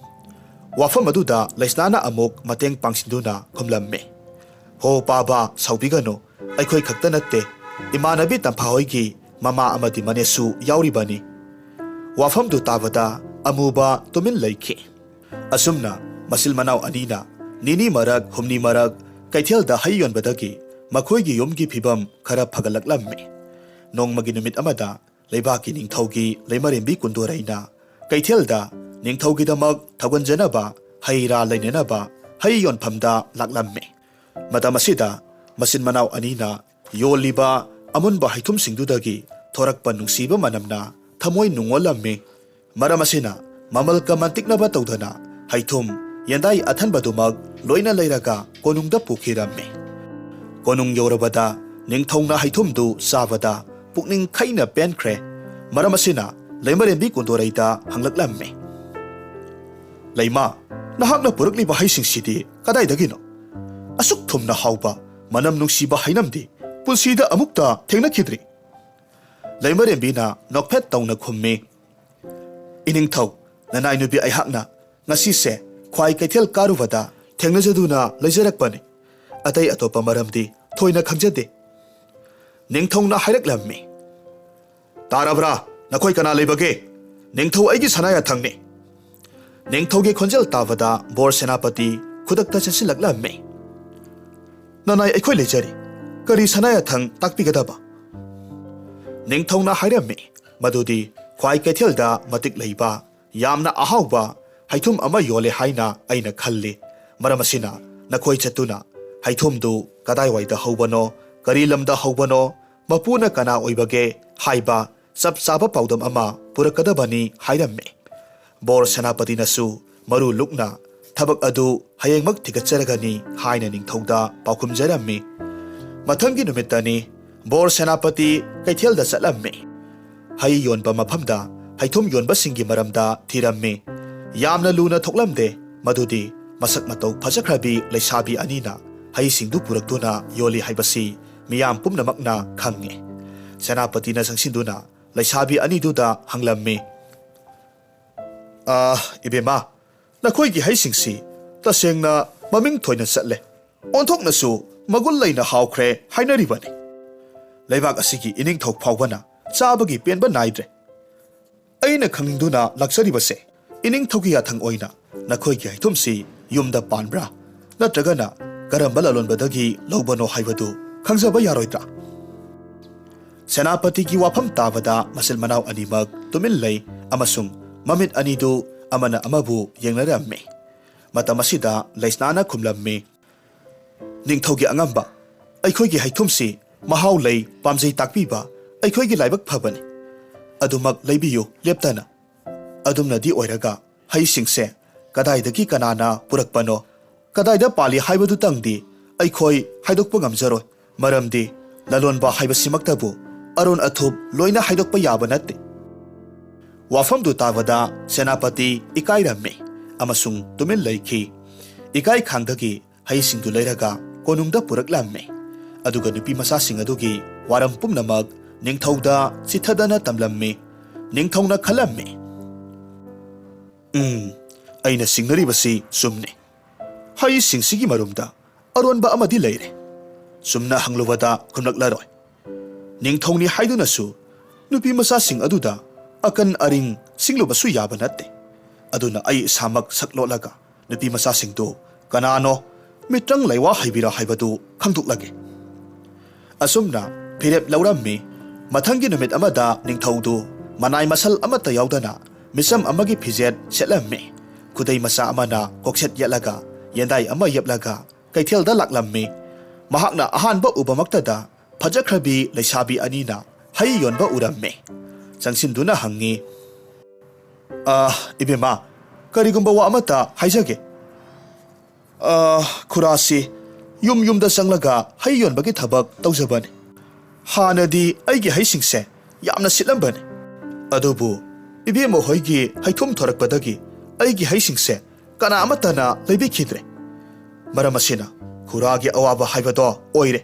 ꯋꯥꯐꯝ ꯑꯗꯨꯗ ꯂꯩꯁꯅꯥꯅ ꯑꯃꯨꯛ ꯃꯇꯦꯡ ꯄꯥꯡꯁꯤꯟꯗꯨꯅ ꯈꯨꯝꯂꯝꯃꯤ, "ꯍꯣ ꯄꯥꯕ, ꯁꯥꯎꯕꯤꯒꯅꯨ, ꯑꯩꯈꯣꯏ ꯈꯛꯇ ꯅꯠꯇꯦ, ꯏꯃꯥꯟꯅꯕꯤ ꯇꯝꯐꯥ ꯍꯣꯏꯒꯤ ꯃꯃꯥ ꯑꯃꯗꯤ ꯃꯅꯦꯁꯨ ꯌꯥꯎꯔꯤꯕꯅꯤ꯫" ꯋꯥꯐꯝꯗꯨ ꯇꯥꯕꯗ ꯑꯃꯨꯕ ꯇꯨꯃꯤꯟ ꯂꯩꯈꯤ꯫ ꯑꯁꯨꯝꯅ ꯃꯆꯤꯟ ꯃꯅꯥꯎ ꯑꯅꯤꯅ ꯅꯤꯅꯤ ꯃꯔꯛ ꯍꯨꯝꯅꯤ ꯃꯔꯛ ꯀꯩꯊꯦꯜꯗ ꯍꯩ ꯌꯣꯟꯕꯗꯒꯤ ꯃꯈꯣꯏꯒꯤ ꯌꯨꯝꯒꯤ ꯐꯤꯕꯝ ꯈꯔ ꯐꯒꯠꯂꯛꯂꯝꯃꯤ꯫ ꯅꯣꯡꯃꯒꯤ ꯅꯨꯃꯤꯠ ꯑꯃꯗ ꯂꯩꯕꯥꯛꯀꯤ ꯅꯤꯡꯊꯧꯒꯤ ꯂꯩꯃꯔꯦꯝꯕꯤ ꯀꯨꯟꯗꯣꯔꯩꯅ ꯀꯩꯊꯦꯜꯗ ꯅꯤꯡꯊꯧꯒꯤꯗꯃꯛ ꯊꯧꯒꯟꯖꯅꯕ ꯍꯩ ꯔꯥ ꯂꯩꯅꯅꯕ ꯍꯩ ꯌꯣꯟꯐꯝꯗ ꯂꯥꯛꯂꯝꯃꯤ꯫ ꯃꯇꯝ ꯑꯁꯤꯗ ꯃꯆꯤꯟ ꯃꯅꯥꯎ ꯑꯅꯤꯅ ꯌꯣꯜꯂꯤꯕ ꯑꯃꯨꯟꯕ ꯍꯩꯊꯨꯝꯁꯤꯡꯗꯨꯗꯒꯤ ꯊꯣꯔꯛꯄ ꯅꯨꯡꯁꯤꯕ ꯃꯅꯝꯅ ꯊꯃꯣꯏ ꯅꯨꯡꯉꯣꯜꯂꯝꯃꯤ꯫ ꯃꯔꯝ ꯑꯁꯤꯅ ꯃꯃꯜ ꯀꯃꯟ ꯇꯤꯛꯅꯕ ꯇꯧꯗꯅ ꯍꯩꯊꯨꯝ ꯌꯦꯟꯗꯥꯏ ꯑꯊꯟꯕꯗꯨꯃꯛ ꯂꯣꯏꯅ ꯂꯩꯔꯒ ꯀꯣꯅꯨꯡꯗ ꯄꯨꯈꯤꯔꯝꯃꯤ꯫ ꯀꯣꯅꯨꯡ ꯌꯧꯔꯕꯗ ꯅꯤꯡꯊꯧꯅ ꯍꯩꯊꯨꯝꯗꯨ ꯆꯥꯕꯗ ꯄꯨꯛꯅꯤꯡ ꯈꯩꯅ ꯄꯦꯟꯈ꯭ꯔꯦ꯫ ꯃꯔꯝ ꯑꯁꯤꯅ ꯂꯩꯃꯔꯦꯝꯕꯤ ꯀꯨꯟꯗꯣꯔꯩꯗ ꯍꯪꯂꯛꯂꯝꯃꯤ, "ꯂꯩꯃ, ꯅꯍꯥꯛꯅ ꯄꯨꯔꯛꯂꯤꯕ ꯍꯩꯁꯤꯡꯁꯤꯗꯤ ꯀꯗꯥꯏꯗꯒꯤꯅꯣ? ꯑꯁꯨꯛ ꯊꯨꯝꯅ ꯍꯥꯎꯕ, ꯃꯅꯝ ꯅꯨꯡꯁꯤꯕ ꯍꯩꯅꯝꯗꯤ ꯄꯨꯟꯁꯤꯗ ꯑꯃꯨꯛꯇ ꯊꯦꯡꯅꯈꯤꯗ꯭ꯔꯤ꯫" ꯂꯩꯃꯔꯦꯝꯕꯤꯅ ꯅꯣꯛꯐꯦꯠ ꯇꯧꯅ ꯈꯨꯝꯃꯤ, "ꯏꯅꯤꯡꯊꯧ, ꯅꯅꯥꯏ ꯅꯨꯄꯤ ꯑꯩꯍꯥꯛꯅ ꯉꯁꯤꯁꯦ ꯈ꯭ꯋꯥꯏ ꯀꯩꯊꯦꯜ ꯀꯥꯔꯨꯕꯗ ꯊꯦꯡꯅꯖꯗꯨꯅ ꯂꯩꯖꯔꯛꯄꯅꯤ꯫ ꯑꯇꯩ ꯑꯇꯣꯞꯄ ꯃꯔꯝꯗꯤ ꯊꯣꯏꯅ ꯈꯪꯖꯗꯦ꯫" ꯅꯤꯡꯊꯧꯅ ꯍꯥꯏꯔꯛꯂꯝꯃꯤ, "ꯇꯥꯔꯕ꯭ꯔꯥ? ꯅꯈꯣꯏ ꯀꯅꯥ ꯂꯩꯕꯒꯦ? ꯅꯤꯡꯊꯧ ꯑꯩꯒꯤ ꯁꯅꯥ ꯌꯥꯊꯪꯅꯤ꯫" ꯅꯤꯡꯊꯧꯒꯤ ꯈꯣꯟꯖꯦꯜ ꯇꯥꯕꯗ ꯕꯣꯔ ꯁꯦꯅꯥꯄꯇꯤ ꯈꯨꯗꯛꯇ ꯆꯦꯟꯁꯤꯜꯂꯛꯂꯝꯃꯤ꯫ "ꯅꯅꯥꯏ ꯑꯩꯈꯣꯏ ꯂꯩꯖꯔꯤ꯫ ꯀꯔꯤ ꯁꯅꯥ ꯌꯥꯊꯪ ꯇꯥꯛꯄꯤꯒꯗꯕ?" ꯅꯤꯡꯊꯧꯅ ꯍꯥꯏꯔꯝꯃꯤ, "ꯃꯗꯨꯗꯤ ꯈ꯭ꯋꯥꯏ ꯀꯩꯊꯦꯜꯗ ꯃꯇꯤꯛ ꯂꯩꯕ, ꯌꯥꯝꯅ ꯑꯍꯥꯎꯕ ꯍꯩꯊꯨꯝ ꯑꯃ ꯌꯣꯜꯂꯦ ꯍꯥꯏꯅ ꯑꯩꯅ ꯈꯜꯂꯤ꯫ ꯃꯔꯝ ꯑꯁꯤꯅ ꯅꯈꯣꯏ ꯆꯠꯇꯨꯅ ꯍꯩꯊꯨꯝꯗꯨ ꯀꯗꯥꯏꯋꯥꯏꯗ ꯍꯧꯕꯅꯣ, ꯀꯔꯤ ꯂꯝꯗ ꯍꯧꯕꯅꯣ, ꯃꯄꯨꯅ ꯀꯅꯥ ꯑꯣꯏꯕꯒꯦ ꯍꯥꯏꯕ ꯆꯞ ꯆꯥꯕ ꯄꯥꯎꯗꯝ ꯑꯃ ꯄꯨꯔꯛꯀꯗꯕꯅꯤ" ꯍꯥꯏꯔꯝꯃꯤ꯫ ꯕꯣꯔ ꯁꯦꯅꯥꯄꯇꯤꯅꯁꯨ ꯃꯔꯨ ꯂꯨꯛꯅ ꯊꯕꯛ ꯑꯗꯨ ꯍꯌꯦꯡꯃꯛ ꯊꯤꯒꯠꯆꯔꯒꯅꯤ ꯍꯥꯏꯅ ꯅꯤꯡꯊꯧꯗ ꯄꯥꯎꯈꯨꯝꯖꯔꯝꯃꯤ꯫ ꯃꯊꯪꯒꯤ ꯅꯨꯃꯤꯠꯇꯅꯤ꯫ ꯕꯣꯔ ꯁꯦꯅꯥꯄꯇꯤ ꯀꯩꯊꯦꯜꯗ ꯆꯠꯂꯝꯃꯤ꯫ ꯍꯩ ꯌꯣꯟꯕ ꯃꯐꯝꯗ ꯍꯩꯊꯨꯝ ꯌꯣꯟꯕꯁꯤꯡꯒꯤ ꯃꯔꯝꯗ ꯊꯤꯔꯝꯃꯤ꯫ ꯌꯥꯝꯅ ꯂꯨꯅ ꯊꯣꯛꯂꯝꯗꯦ꯫ ꯃꯗꯨꯗꯤ ꯃꯁꯛ ꯃꯇꯧ ꯐꯖꯈ꯭ꯔꯕꯤ ꯂꯩꯁꯥꯕꯤ ꯑꯅꯤꯅ ꯍꯩꯁꯤꯡꯗꯨ ꯄꯨꯔꯛꯇꯨꯅ ꯌꯣꯜꯂꯤ ꯍꯥꯏꯕꯁꯤ ꯃꯤꯌꯥꯝ ꯄꯨꯝꯅꯃꯛꯅ ꯈꯪꯉꯤ꯫ ꯁꯦꯅꯥꯄꯇꯤꯅ ꯆꯪꯁꯤꯟꯗꯨꯅ ꯂꯩꯁꯥꯕꯤ ꯑꯅꯤꯗꯨꯗ ꯍꯪꯂꯝꯃꯤ꯫ "ꯑꯥ, ꯏꯕꯦꯝꯃ, ꯅꯈꯣꯏꯒꯤ ꯍꯩꯁꯤꯡꯁꯤ ꯇꯁꯦꯡꯅ ꯃꯃꯤꯡ ꯊꯣꯏꯅ ꯆꯠꯂꯦ꯫ ꯑꯣꯟꯊꯣꯛꯅꯁꯨ ꯃꯒꯨꯟ ꯂꯩꯅ ꯍꯥꯎꯈ꯭ꯔꯦ ꯍꯥꯏꯅꯔꯤꯕꯅꯤ꯫ ꯂꯩꯕꯥꯛ ꯑꯁꯤꯒꯤ ꯏꯅꯤꯡꯊꯧ ꯐꯥꯎꯕꯅ ꯆꯥꯕꯒꯤ ꯄꯦꯟꯕ ꯅꯥꯏꯗ꯭ꯔꯦ꯫ ꯑꯩꯅ ꯈꯪꯅꯤꯡꯗꯨꯅ ꯂꯥꯛꯆꯔꯤꯕꯁꯦ, ꯏꯅꯤꯡꯊꯧꯒꯤ ꯌꯥꯊꯪ ꯑꯣꯏꯅ ꯅꯈꯣꯏꯒꯤ ꯍꯩꯊꯨꯝꯁꯤ ꯌꯨꯝꯗ ꯄꯥꯟꯕ꯭ꯔꯥ, ꯅꯠꯇ꯭ꯔꯒꯅ ꯀꯔꯝꯕ ꯂꯂꯣꯟꯕꯗꯒꯤ ꯂꯧꯕꯅꯣ ꯍꯥꯏꯕꯗꯨ ꯈꯪꯖꯕ ꯌꯥꯔꯣꯏꯗ꯭ꯔꯥ?" ꯁꯦꯅꯥꯄꯇꯤꯒꯤ ꯋꯥꯐꯝ ꯇꯥꯕꯗ ꯃꯆꯤꯟ ꯃꯅꯥꯎ ꯑꯅꯤꯃꯛ ꯇꯨꯃꯤꯟ ꯂꯩ ꯑꯃꯁꯨꯡ ꯃꯃꯤꯠ ꯑꯅꯤꯗꯨ ꯑꯃꯅ ꯑꯃꯕꯨ ꯌꯦꯡꯅꯔꯝꯃꯤ꯫ ꯃꯇꯝ ꯑꯁꯤꯗ ꯂꯩꯁꯅꯥꯅ ꯈꯨꯝꯂꯝꯃꯤ, "ꯅꯤꯡꯊꯧꯒꯤ ꯑꯉꯝꯕ, ꯑꯩꯈꯣꯏꯒꯤ ꯍꯩꯊꯨꯝꯁꯤ ꯃꯍꯥꯎ ꯂꯩ, ꯄꯥꯝꯖꯩ ꯇꯥꯛꯄꯤꯕ ꯑꯩꯈꯣꯏꯒꯤ ꯂꯥꯏꯕꯛ ꯐꯕꯅꯤ꯫ ꯑꯗꯨꯃꯛ ꯂꯩꯕꯤꯌꯨ ꯂꯦꯞꯇꯅ꯫ ꯑꯗꯨꯝꯅꯗꯤ ꯑꯣꯏꯔꯒ ꯍꯩꯁꯤꯡꯁꯦ ꯀꯗꯥꯏꯗꯒꯤ ꯀꯅꯥꯅ ꯄꯨꯔꯛꯄꯅꯣ, ꯀꯗꯥꯏꯗ ꯄꯥꯜꯂꯤ ꯍꯥꯏꯕꯗꯨꯇꯪꯗꯤ ꯑꯩꯈꯣꯏ ꯍꯥꯏꯗꯣꯛꯄ ꯉꯝꯖꯔꯣꯏ, ꯃꯔꯝꯗꯤ ꯂꯂꯣꯟꯕ ꯍꯥꯏꯕꯁꯤꯃꯛꯇꯕꯨ ꯑꯔꯣꯟ ꯑꯊꯨꯞ ꯂꯣꯏꯅ ꯍꯥꯏꯗꯣꯛꯄ ꯌꯥꯕ ꯅꯠꯇꯦ꯫" ꯋꯥꯐꯝꯗꯨ ꯇꯥꯕꯗ ꯁꯦꯅꯥꯄꯇꯤ ꯏꯀꯥꯏꯔꯝꯃꯤ ꯑꯃꯁꯨꯡ ꯇꯨꯃꯤꯟ ꯂꯩꯈꯤ꯫ ꯏꯀꯥꯏ ꯈꯥꯡꯗꯒꯤ ꯍꯩꯁꯤꯡꯗꯨ ꯂꯩꯔꯒ ꯀꯣꯅꯨꯡꯗ ꯄꯨꯔꯛꯂꯝꯃꯤ꯫ ꯑꯗꯨꯒ ꯅꯨꯄꯤ ꯃꯆꯥꯁꯤꯡ ꯑꯗꯨꯒꯤ ꯋꯥꯔꯝ ꯄꯨꯝꯅꯃꯛ ꯅꯤꯡꯊꯧꯗ ꯆꯤꯊꯗꯅ ꯇꯝꯂꯝꯃꯤ꯫ ꯅꯤꯡꯊꯧꯅ ꯈꯜꯂꯝꯃꯤ, "ꯎꯝ, ꯑꯩꯅ ꯆꯤꯡꯅꯔꯤꯕꯁꯤ ꯆꯨꯝꯅꯤ꯫ ꯍꯩꯁꯤꯡꯁꯤꯒꯤ ꯃꯔꯨꯝꯗ ꯑꯔꯣꯟꯕ ꯑꯃꯗꯤ ꯂꯩꯔꯦ꯫ ꯆꯨꯝꯅ ꯍꯪꯂꯨꯕꯗ ꯈꯨꯝꯂꯛꯂꯔꯣꯏ꯫ ꯅꯤꯡꯊꯧꯅꯤ ꯍꯥꯏꯗꯨꯅꯁꯨ ꯅꯨꯄꯤ ꯃꯆꯥꯁꯤꯡ ꯑꯗꯨꯗ ꯑꯀꯟ ꯑꯔꯤꯡ ꯁꯤꯡꯂꯨꯕꯁꯨ ꯌꯥꯕ ꯅꯠꯇꯦ꯫ ꯑꯗꯨꯅ ꯑꯩ ꯏꯁꯥꯃꯛ ꯁꯛ ꯂꯣꯠꯂꯒ ꯅꯨꯄꯤ ꯃꯆꯥꯁꯤꯡꯗꯨ ꯀꯅꯥꯅꯣ, ꯃꯤꯇ꯭ꯔꯪ ꯂꯩꯋꯥ ꯍꯩꯕꯤꯔ ꯍꯥꯏꯕꯗꯨ ꯈꯪꯗꯣꯛꯂꯒꯦ꯫" ꯑꯁꯨꯝꯅ ꯐꯤꯔꯦꯞ ꯂꯧꯔꯝꯃꯤ꯫ ꯃꯊꯪꯒꯤ ꯅꯨꯃꯤꯠ ꯑꯃꯗ ꯅꯤꯡꯊꯧꯗꯨ ꯃꯅꯥꯏ ꯃꯁꯜ ꯑꯃꯠꯇ ꯌꯥꯎꯗꯅ ꯃꯤꯆꯝ ꯑꯃꯒꯤ ꯐꯤꯖꯦꯠ ꯁꯦꯠꯂꯝꯃꯤ꯫ ꯈꯨꯗꯩ ꯃꯆꯥ ꯑꯃꯅ ꯀꯣꯛꯁꯦꯠ ꯌꯦꯠꯂꯒ ꯌꯦꯟꯗꯥꯏ ꯑꯃ ꯌꯦꯞꯂꯒ ꯀꯩꯊꯦꯜꯗ ꯂꯥꯛꯂꯝꯃꯤ꯫ ꯃꯍꯥꯛꯅ ꯑꯍꯥꯟꯕ ꯎꯕꯃꯛꯇꯗ ꯐꯖꯈ꯭ꯔꯕꯤ ꯂꯩꯁꯥꯕꯤ ꯑꯅꯤꯅ ꯍꯩ ꯌꯣꯟꯕ ꯎꯔꯝꯃꯤ꯫ ꯆꯪꯁꯤꯟꯗꯨꯅ ꯍꯪꯉꯤ, "ꯑ, ꯏꯕꯦꯝꯃ, ꯀꯔꯤꯒꯨꯝꯕ ꯋꯥ ꯑꯃꯠꯇ ꯍꯥꯏꯖꯒꯦ꯫ ꯑ, ꯈꯨꯔꯥꯁꯤ ꯌꯨꯝ ꯌꯨꯝꯗ ꯆꯪꯂꯒ ꯍꯩ ꯌꯣꯟꯕꯒꯤ ꯊꯕꯛ ꯇꯧꯖꯕꯅꯤ꯫ ꯍꯥꯟꯅꯗꯤ ꯑꯩꯒꯤ ꯍꯩꯁꯤꯡꯁꯦ ꯌꯥꯝꯅ ꯁꯤꯠꯂꯝꯕꯅꯤ꯫ ꯑꯗꯨꯕꯨ ꯏꯕꯦꯝꯃ ꯍꯣꯏꯒꯤ ꯍꯩꯊꯨꯝ ꯊꯣꯔꯛꯄꯗꯒꯤ ꯑꯩꯒꯤ ꯍꯩꯁꯤꯡꯁꯦ ꯀꯅꯥ ꯑꯃꯠꯇꯅ ꯂꯩꯕꯤꯈꯤꯗ꯭ꯔꯦ꯫ ꯃꯔꯝ ꯑꯁꯤꯅ ꯈꯨꯔꯥꯒꯤ ꯑꯋꯥꯕ ꯍꯥꯏꯕꯗꯣ ꯑꯣꯏꯔꯦ꯫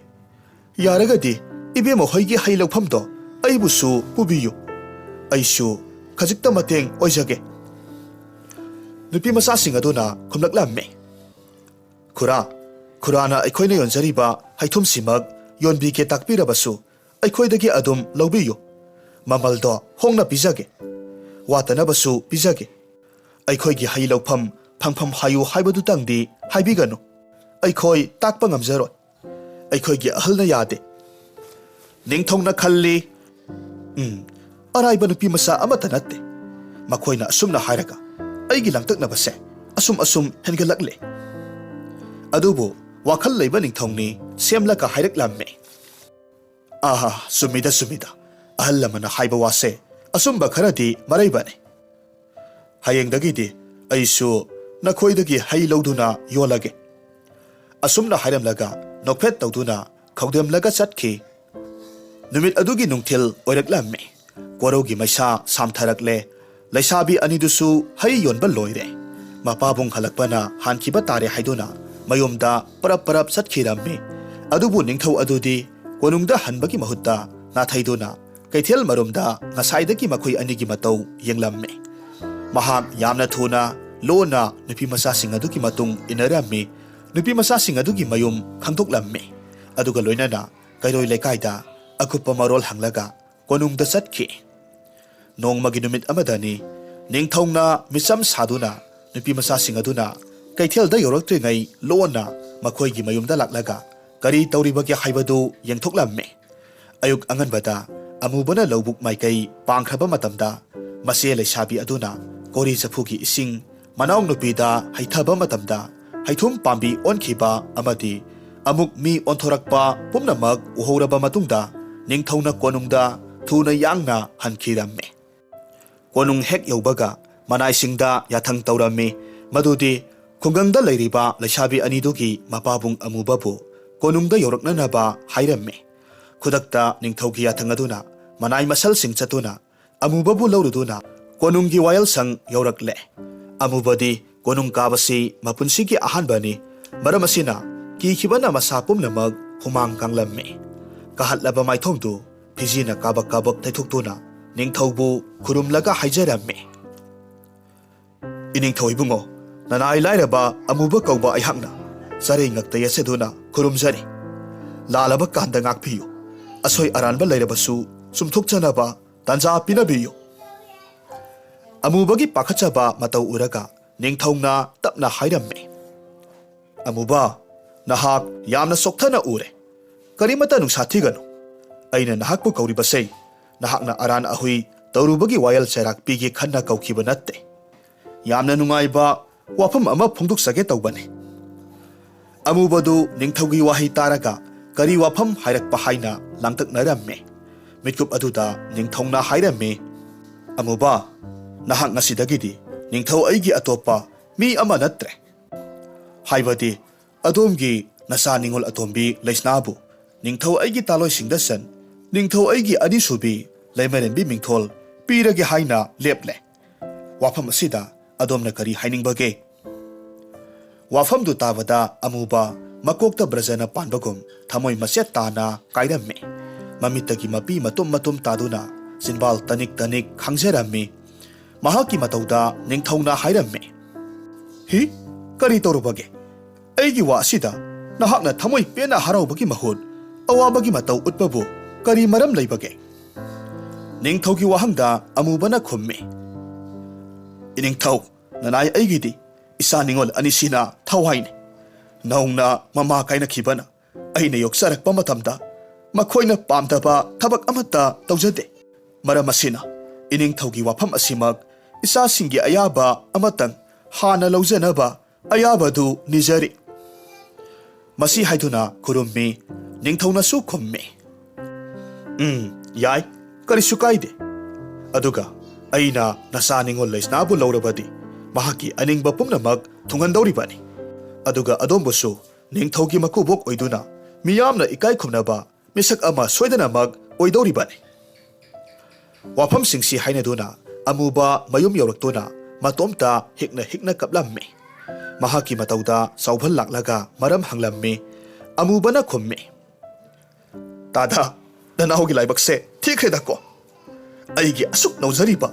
ꯌꯥꯔꯒꯗꯤ "ꯏꯕꯦꯝꯃ ꯍꯣꯏꯒꯤ ꯍꯩ ꯂꯧꯐꯝꯗꯣ ꯑꯩꯕꯨꯁꯨ ꯄꯨꯕꯤꯌꯨ, ꯑꯩꯁꯨ ꯈꯖꯤꯛꯇ ꯃꯇꯦꯡ ꯑꯣꯏꯖꯒꯦ"꯫ ꯅꯨꯄꯤ ꯃꯆꯥꯁꯤꯡ ꯑꯗꯨꯅ ꯈꯨꯝꯂꯛꯂꯝꯃꯤ, "ꯈꯨꯔꯥ, ꯈꯨꯔꯥꯅ ꯑꯩꯈꯣꯏꯅ ꯌꯣꯟꯖꯔꯤꯕ ꯍꯩꯊꯨꯝꯁꯤꯃꯛ ꯌꯣꯟꯕꯤꯒꯦ ꯇꯥꯛꯄꯤꯔꯕꯁꯨ ꯑꯩꯈꯣꯏꯗꯒꯤ ꯑꯗꯨꯝ ꯂꯧꯕꯤꯌꯨ꯫ ꯃꯃꯜꯗꯣ ꯍꯣꯡꯅ ꯄꯤꯖꯒꯦ꯫ ꯋꯥꯠꯇꯅꯕꯁꯨ ꯄꯤꯖꯒꯦ꯫ ꯑꯩꯈꯣꯏꯒꯤ ꯍꯩ ꯂꯧꯐꯝ ꯐꯪꯐꯝ ꯍꯥꯏꯌꯨ ꯍꯥꯏꯕꯗꯨꯇꯪꯗꯤ ꯍꯥꯏꯕꯤꯒꯅꯨ꯫ ꯑꯩꯈꯣꯏ ꯇꯥꯛꯄ ꯉꯝꯖꯔꯣꯏ꯫ ꯑꯩꯈꯣꯏꯒꯤ ꯑꯍꯜꯅ ꯌꯥꯗꯦ"꯫ ꯅꯤꯡꯊꯧꯅ ꯈꯜꯂꯤ, "ꯎꯝ, ꯑꯔꯥꯏꯕ ꯅꯨꯄꯤ ꯃꯆꯥ ꯑꯃꯠꯇ ꯅꯠꯇꯦ꯫ ꯃꯈꯣꯏꯅ ꯑꯁꯨꯝꯅ ꯍꯥꯏꯔꯒ ꯑꯩꯒꯤ ꯂꯥꯡꯇꯛꯅꯕꯁꯦ ꯑꯁꯨꯝ ꯑꯁꯨꯝ ꯍꯦꯟꯒꯠꯂꯛꯂꯦ"꯫ ꯑꯗꯨꯕꯨ ꯋꯥꯈꯜ ꯂꯩꯕ ꯅꯤꯡꯊꯧꯅꯤ ꯁꯦꯝꯂꯒ ꯍꯥꯏꯔꯛꯂꯝꯃꯤ, "ꯑꯥꯍꯥ, ꯆꯨꯝꯃꯤꯗ, ꯆꯨꯝꯃꯤꯗ꯫ ꯑꯍꯜ ꯂꯃꯟꯅ ꯍꯥꯏꯕ ꯋꯥꯁꯦ ꯑꯆꯨꯝꯕ ꯈꯔꯗꯤ ꯃꯔꯩꯕꯅꯤ꯫ ꯍꯌꯦꯡꯗꯒꯤꯗꯤ ꯑꯩꯁꯨ ꯅꯈꯣꯏꯗꯒꯤ ꯍꯩ ꯂꯧꯗꯨꯅ ꯌꯣꯜꯂꯒꯦ"꯫ ꯑꯁꯨꯝꯅ ꯍꯥꯏꯔꯝꯂꯒ ꯅꯣꯛꯐꯦꯠ ꯇꯧꯗꯨꯅ ꯈꯧꯗꯦꯝꯂꯒ ꯆꯠꯈꯤ꯫ ꯅꯨꯃꯤꯠ ꯑꯗꯨꯒꯤ ꯅꯨꯡꯊꯤꯜ ꯑꯣꯏꯔꯛꯂꯝꯃꯤ꯫ ꯀꯣꯔꯧꯒꯤ ꯃꯩꯁꯥ ꯁꯥꯝꯊꯔꯛꯂꯦ꯫ ꯂꯩꯁꯥꯕꯤ ꯑꯅꯤꯗꯨꯁꯨ ꯍꯩ ꯌꯣꯟꯕ ꯂꯣꯏꯔꯦ꯫ ꯃꯄꯥꯕꯨꯡ ꯍꯜꯂꯛꯄꯅ ꯍꯥꯟꯈꯤꯕ ꯇꯥꯔꯦ ꯍꯥꯏꯗꯨꯅ ꯃꯌꯨꯝꯗ ꯄꯔꯞ ꯄꯔꯞ ꯆꯠꯈꯤꯔꯝꯃꯤ꯫ ꯑꯗꯨꯕꯨ ꯅꯤꯡꯊꯧ ꯑꯗꯨꯗꯤ ꯀꯣꯅꯨꯡꯗ ꯍꯟꯕꯒꯤ ꯃꯍꯨꯠꯇ ꯅꯥꯊꯩꯗꯨꯅ ꯀꯩꯊꯦꯜ ꯃꯔꯨꯝꯗ ꯉꯁꯥꯏꯗꯒꯤ ꯃꯈꯣꯏ ꯑꯅꯤꯒꯤ ꯃꯇꯧ ꯌꯦꯡꯂꯝꯃꯤ꯫ ꯃꯍꯥꯛ ꯌꯥꯝꯅ ꯊꯨꯅ ꯂꯣꯟꯅ ꯅꯨꯄꯤ ꯃꯆꯥꯁꯤꯡ ꯑꯗꯨꯒꯤ ꯃꯇꯨꯡ ꯏꯟꯅꯔꯝꯃꯤ꯫ ꯅꯨꯄꯤ ꯃꯆꯥꯁꯤꯡ ꯑꯗꯨꯒꯤ ꯃꯌꯨꯝ ꯈꯪꯗꯣꯛꯂꯝꯃꯤ꯫ ꯑꯗꯨꯒ ꯂꯣꯏꯅꯅ ꯀꯩꯔꯣꯏ ꯂꯩꯀꯥꯏꯗ ꯑꯀꯨꯞꯄ ꯃꯔꯣꯜ ꯍꯪꯂꯒ ꯀꯣꯅꯨꯡꯗ ꯆꯠꯈꯤ꯫ ꯅꯣꯡꯃꯒꯤ ꯅꯨꯃꯤꯠ ꯑꯃꯗꯅꯤ, ꯅꯤꯡꯊꯧꯅ ꯃꯤꯆꯝ ꯁꯥꯗꯨꯅ ꯅꯨꯄꯤ ꯃꯆꯥꯁꯤꯡ ꯑꯗꯨꯅ ꯀꯩꯊꯦꯜꯗ ꯌꯧꯔꯛꯇ꯭ꯔꯤꯉꯩ ꯂꯣꯟꯅ ꯃꯈꯣꯏꯒꯤ ꯃꯌꯨꯝꯗ ꯂꯥꯛꯂꯒ ꯀꯔꯤ ꯇꯧꯔꯤꯕꯒꯦ ꯍꯥꯏꯕꯗꯨ ꯌꯦꯡꯊꯣꯛꯂꯝꯃꯤ꯫ ꯑꯌꯨꯛ ꯑꯉꯟꯕꯗ ꯑꯃꯨꯕꯅ ꯂꯧꯕꯨꯛ ꯃꯥꯏꯀꯩ ꯄꯥꯡꯈ꯭ꯔꯕ ꯃꯇꯝꯗ, ꯃꯆꯦ ꯂꯩꯁꯥꯕꯤ ꯑꯗꯨꯅ ꯀꯣꯔꯤ ꯆꯐꯨꯒꯤ ꯏꯁꯤꯡ ꯃꯅꯥꯎꯅꯨꯄꯤꯗ ꯍꯩꯊꯕ ꯃꯇꯝꯗ, ꯍꯩꯊꯨꯝ ꯄꯥꯝꯕꯤ ꯑꯣꯟꯈꯤꯕ ꯑꯃꯗꯤ ꯑꯃꯨꯛ ꯃꯤ ꯑꯣꯟꯊꯣꯔꯛꯄ ꯄꯨꯝꯅꯃꯛ ꯎꯍꯧꯔꯕ ꯃꯇꯨꯡꯗ, ꯅꯤꯡꯊꯧꯅ ꯀꯣꯅꯨꯡꯗ ꯊꯨꯅ ꯌꯥꯡꯅ ꯍꯟꯈꯤꯔꯝꯃꯤ꯫ ꯀꯣꯅꯨꯡ ꯍꯦꯛ ꯌꯧꯕꯒ ꯃꯅꯥꯏꯁꯤꯡꯗ ꯌꯥꯊꯪ ꯇꯧꯔꯝꯃꯤ, ꯃꯗꯨꯗꯤ ꯈꯨꯡꯒꯪꯗ ꯂꯩꯔꯤꯕ ꯂꯩꯁꯥꯕꯤ ꯑꯅꯤꯗꯨꯒꯤ ꯃꯄꯥꯕꯨꯡ ꯑꯃꯨꯕꯕꯨ ꯀꯣꯅꯨꯡꯗ ꯌꯧꯔꯛꯅꯅꯕ ꯍꯥꯏꯔꯝꯃꯤ꯫ ꯈꯨꯗꯛꯇ ꯅꯤꯡꯊꯧꯒꯤ ꯌꯥꯊꯪ ꯑꯗꯨꯅ ꯃꯅꯥꯏ ꯃꯁꯜꯁꯤꯡ ꯆꯠꯇꯨꯅ ꯑꯃꯨꯕꯕꯨ ꯂꯧꯔꯨꯗꯨꯅ ꯀꯣꯅꯨꯡꯒꯤ ꯋꯥꯌꯦꯜꯁꯪ ꯌꯧꯔꯛꯂꯦ꯫ ꯑꯃꯨꯕꯗꯤ ꯀꯣꯅꯨꯡ ꯀꯥꯕꯁꯤ ꯃꯄꯨꯟꯁꯤꯒꯤ ꯑꯍꯥꯟꯕꯅꯤ꯫ ꯃꯔꯝ ꯑꯁꯤꯅ ꯀꯤꯈꯤꯕꯅ ꯃꯁꯥ ꯄꯨꯝꯅꯃꯛ ꯍꯨꯃꯥꯡ ꯀꯥꯡꯂꯝꯃꯤ꯫ ꯀꯥꯍꯠꯂꯕ ꯃꯥꯏꯊꯣꯡꯗꯨ ꯐꯤꯖꯤꯅ ꯀꯥꯕꯛ ꯀꯥꯕꯛ ꯇꯩꯊꯣꯛꯇꯨꯅ ꯅꯤꯡꯊꯧꯕꯨ ꯈꯨꯔꯨꯝꯂꯒ ꯍꯥꯏꯖꯔꯝꯃꯤ꯫ "ꯏꯅꯤꯡꯊꯧ ꯏꯕꯨꯡꯉꯣ, ꯅꯅꯥꯏ ꯂꯥꯏꯔꯕ ꯑꯃꯨꯕ ꯀꯧꯕ ꯑꯩꯍꯥꯛꯅ ꯆꯔꯩ ꯉꯛꯇ ꯌꯦꯠꯁꯤꯟꯗꯨꯅ ꯈꯨꯔꯨꯝꯖꯔꯤ꯫ ꯂꯥꯜꯂꯕ ꯀꯥꯟꯗ ꯉꯥꯛꯄꯤꯌꯨ꯫ ꯑꯁꯣꯏ ꯑꯔꯥꯟꯕ ꯂꯩꯔꯕꯁꯨ ꯆꯨꯝꯊꯣꯛꯆꯅꯕ ꯇꯥꯟꯖꯥ ꯄꯤꯅꯕꯤꯌꯨ꯫" ꯑꯃꯨꯕꯒꯤ ꯄꯥꯈꯠꯆꯕ ꯃꯇꯧ ꯎꯔꯒ ꯅꯤꯡꯊꯧꯅ ꯇꯞꯅ ꯍꯥꯏꯔꯝꯃꯤ, "ꯑꯃꯨꯕ, ꯅꯍꯥꯛ ꯌꯥꯝꯅ ꯆꯣꯛꯊꯅ ꯎꯔꯦ꯫ ꯀꯔꯤꯃꯠꯇ ꯅꯨꯡꯁꯥ ꯊꯤꯒꯅꯨ꯫ ꯑꯩꯅ ꯅꯍꯥꯛꯄꯨ ꯀꯧꯔꯤꯕꯁꯦ ꯅꯍꯥꯛꯅ ꯑꯔꯥꯟ ꯑꯍꯨꯏ ꯇꯧꯔꯨꯕꯒꯤ ꯋꯥꯌꯦꯜ ꯆꯩꯔꯥꯛ ꯄꯤꯒꯦ ꯈꯟꯅ ꯀꯧꯈꯤꯕ ꯅꯠꯇꯦ꯫ ꯌꯥꯝꯅ ꯅꯨꯡꯉꯥꯏꯕ ꯋꯥꯐꯝ ꯑꯃ ꯐꯣꯡꯗꯣꯛꯆꯒꯦ ꯇꯧꯕꯅꯤ꯫" ꯑꯃꯨꯕꯗꯨ ꯅꯤꯡꯊꯧꯒꯤ ꯋꯥꯍꯩ ꯇꯥꯔꯒ ꯀꯔꯤ ꯋꯥꯐꯝ ꯍꯥꯏꯔꯛꯄ ꯍꯥꯏꯅ ꯂꯥꯡꯇꯛꯅꯔꯝꯃꯤ꯫ ꯃꯤꯠꯀꯨꯞ ꯑꯗꯨꯗ ꯅꯤꯡꯊꯧꯅ ꯍꯥꯏꯔꯝꯃꯤ, "ꯑꯃꯨꯕ, ꯅꯍꯥꯛ ꯉꯁꯤꯗꯒꯤꯗꯤ ꯅꯤꯡꯊꯧ ꯑꯩꯒꯤ ꯑꯇꯣꯞꯄ ꯃꯤ ꯑꯃ ꯅꯠꯇ꯭ꯔꯦ꯫ ꯍꯥꯏꯕꯗꯤ ꯑꯗꯣꯝꯒꯤ ꯅꯆꯥ ꯅꯤꯡꯉꯣꯜ ꯑꯇꯣꯝꯕꯤ ꯂꯩꯁꯅꯥꯕꯨ ꯅꯤꯡꯊꯧ ꯑꯩꯒꯤ ꯇꯥꯂꯣꯏꯁꯤꯡꯗ ꯆꯟ, ꯅꯤꯡꯊꯧ ꯑꯩꯒꯤ ꯑꯅꯤꯁꯨꯕꯤ ꯂꯩꯃꯔꯦꯟꯕꯤ ꯃꯤꯡꯊꯣꯜ ꯄꯤꯔꯒꯦ ꯍꯥꯏꯅ ꯂꯦꯞꯂꯦ꯫ ꯋꯥꯐꯝ ꯑꯁꯤꯗ ꯑꯗꯣꯝꯅ ꯀꯔꯤ ꯍꯥꯏꯅꯤꯡꯕꯒꯦ?" ꯋꯥꯐꯝꯗꯨ ꯇꯥꯕꯗ ꯑꯃꯨꯕ ꯃꯀꯣꯛꯇ ꯕ꯭ꯔꯖꯅ ꯄꯥꯟꯕꯒꯨꯝ ꯊꯃꯣꯏ ꯃꯆꯦꯠ ꯇꯥꯅ ꯀꯥꯏꯔꯝꯃꯤ꯫ ꯃꯃꯤꯠꯇꯒꯤ ꯃꯄꯤ ꯃꯇꯨꯝ ꯃꯇꯨꯝ ꯇꯥꯗꯨꯅ ꯆꯤꯟꯕꯥꯜ ꯇꯅꯤꯛ ꯇꯅꯤꯛ ꯈꯥꯡꯖꯔꯝꯃꯤ꯫ ꯃꯍꯥꯛꯀꯤ ꯃꯇꯧꯗ ꯅꯤꯡꯊꯧꯅ ꯍꯥꯏꯔꯝꯃꯤ, "ꯍꯤ, ꯀꯔꯤ ꯇꯧꯔꯨꯕꯒꯦ? ꯑꯩꯒꯤ ꯋꯥ ꯑꯁꯤꯗ ꯅꯍꯥꯛꯅ ꯊꯃꯣꯏ ꯄꯦꯟꯅ ꯍꯔꯥꯎꯕꯒꯤ ꯃꯍꯨꯠ ꯑꯋꯥꯕꯒꯤ ꯃꯇꯧ ꯎꯠꯄꯕꯨ ꯀꯔꯤ ꯃꯔꯝ ꯂꯩꯕꯒꯦ?" ꯅꯤꯡꯊꯧꯒꯤ ꯋꯥꯍꯪꯗ ꯑꯃꯨꯕꯅ ꯈꯨꯝꯃꯤ, "ꯏꯅꯤꯡꯊꯧ, ꯅꯅꯥꯏ ꯑꯩꯒꯤꯗꯤ ꯏꯆꯥ ꯅꯤꯡꯉꯣꯜ ꯑꯅꯤꯁꯤꯅ ꯊꯋꯥꯏꯅꯤ꯫ ꯅꯧꯅ ꯃꯃꯥ ꯀꯥꯏꯅꯈꯤꯕꯅ ꯑꯩꯅ ꯌꯣꯛꯆꯔꯛꯄ ꯃꯇꯝꯗ ꯃꯈꯣꯏꯅ ꯄꯥꯝꯗꯕ ꯊꯕꯛ ꯑꯃꯠꯇ ꯇꯧꯖꯗꯦ꯫ ꯃꯔꯝ ꯑꯁꯤꯅ ꯏꯅꯤꯡꯊꯧꯒꯤ ꯋꯥꯐꯝ ꯑꯁꯤꯃꯛ ꯏꯆꯥꯁꯤꯡꯒꯤ ꯑꯌꯥꯕ ꯑꯃꯇꯪ ꯍꯥꯟꯅ ꯂꯧꯖꯅꯕ ꯑꯌꯥꯕꯗꯨ ꯅꯤꯖꯔꯤ꯫" ꯃꯁꯤ ꯍꯥꯏꯗꯨꯅ ꯈꯨꯔꯨꯝꯃꯤ꯫ ꯅꯤꯡꯊꯧꯅꯁꯨ ꯈꯨꯝꯃꯤ, "ꯎꯝ, ꯌꯥꯏ, ꯀꯔꯤꯁꯨ ꯀꯥꯏꯗꯦ꯫ ꯑꯗꯨꯒ ꯑꯩꯅ ꯅꯆꯥ ꯅꯤꯡꯉꯣꯜ ꯂꯩꯁꯅꯥꯕꯨ ꯂꯧꯔꯕꯗꯤ ꯃꯍꯥꯛꯀꯤ ꯑꯅꯤꯡꯕ ꯄꯨꯝꯅꯃꯛ ꯊꯨꯡꯍꯟꯗꯧꯔꯤꯕꯅꯤ꯫ ꯑꯗꯨꯒ ꯑꯗꯣꯝꯕꯨꯁꯨ ꯅꯤꯡꯊꯧꯒꯤ ꯃꯀꯨꯕꯣꯛ ꯑꯣꯏꯗꯨꯅ ꯃꯤꯌꯥꯝꯅ ꯏꯀꯥꯏ ꯈꯨꯝꯅꯕ ꯃꯤꯁꯛ ꯑꯃ ꯁꯣꯏꯗꯅꯃꯛ ꯑꯣꯏꯗꯧꯔꯤꯕꯅꯤ꯫" ꯋꯥꯐꯝꯁꯤꯡꯁꯤ ꯍꯥꯏꯅꯗꯨꯅ ꯑꯃꯨꯕ ꯃꯌꯨꯝ ꯌꯧꯔꯛꯇꯨꯅ ꯃꯇꯣꯝꯇ ꯍꯤꯛꯅ ꯍꯤꯛꯅ ꯀꯞꯂꯝꯃꯤ꯫ ꯃꯍꯥꯛꯀꯤ ꯃꯇꯧꯗ ꯆꯥꯎꯐꯜ ꯂꯥꯛꯂꯒ ꯃꯔꯝ ꯍꯪꯂꯝꯃꯤ꯫ ꯑꯃꯨꯕꯅ ꯈꯨꯝꯃꯤ, "ꯇꯥꯗ, ꯅꯅꯥꯎꯒꯤ ꯂꯥꯏꯕꯛꯁꯦ ꯊꯤꯈ꯭ꯔꯦꯗꯀꯣ꯫ ꯑꯩꯒꯤ ꯑꯁꯨꯛ ꯅꯧꯖꯔꯤꯕ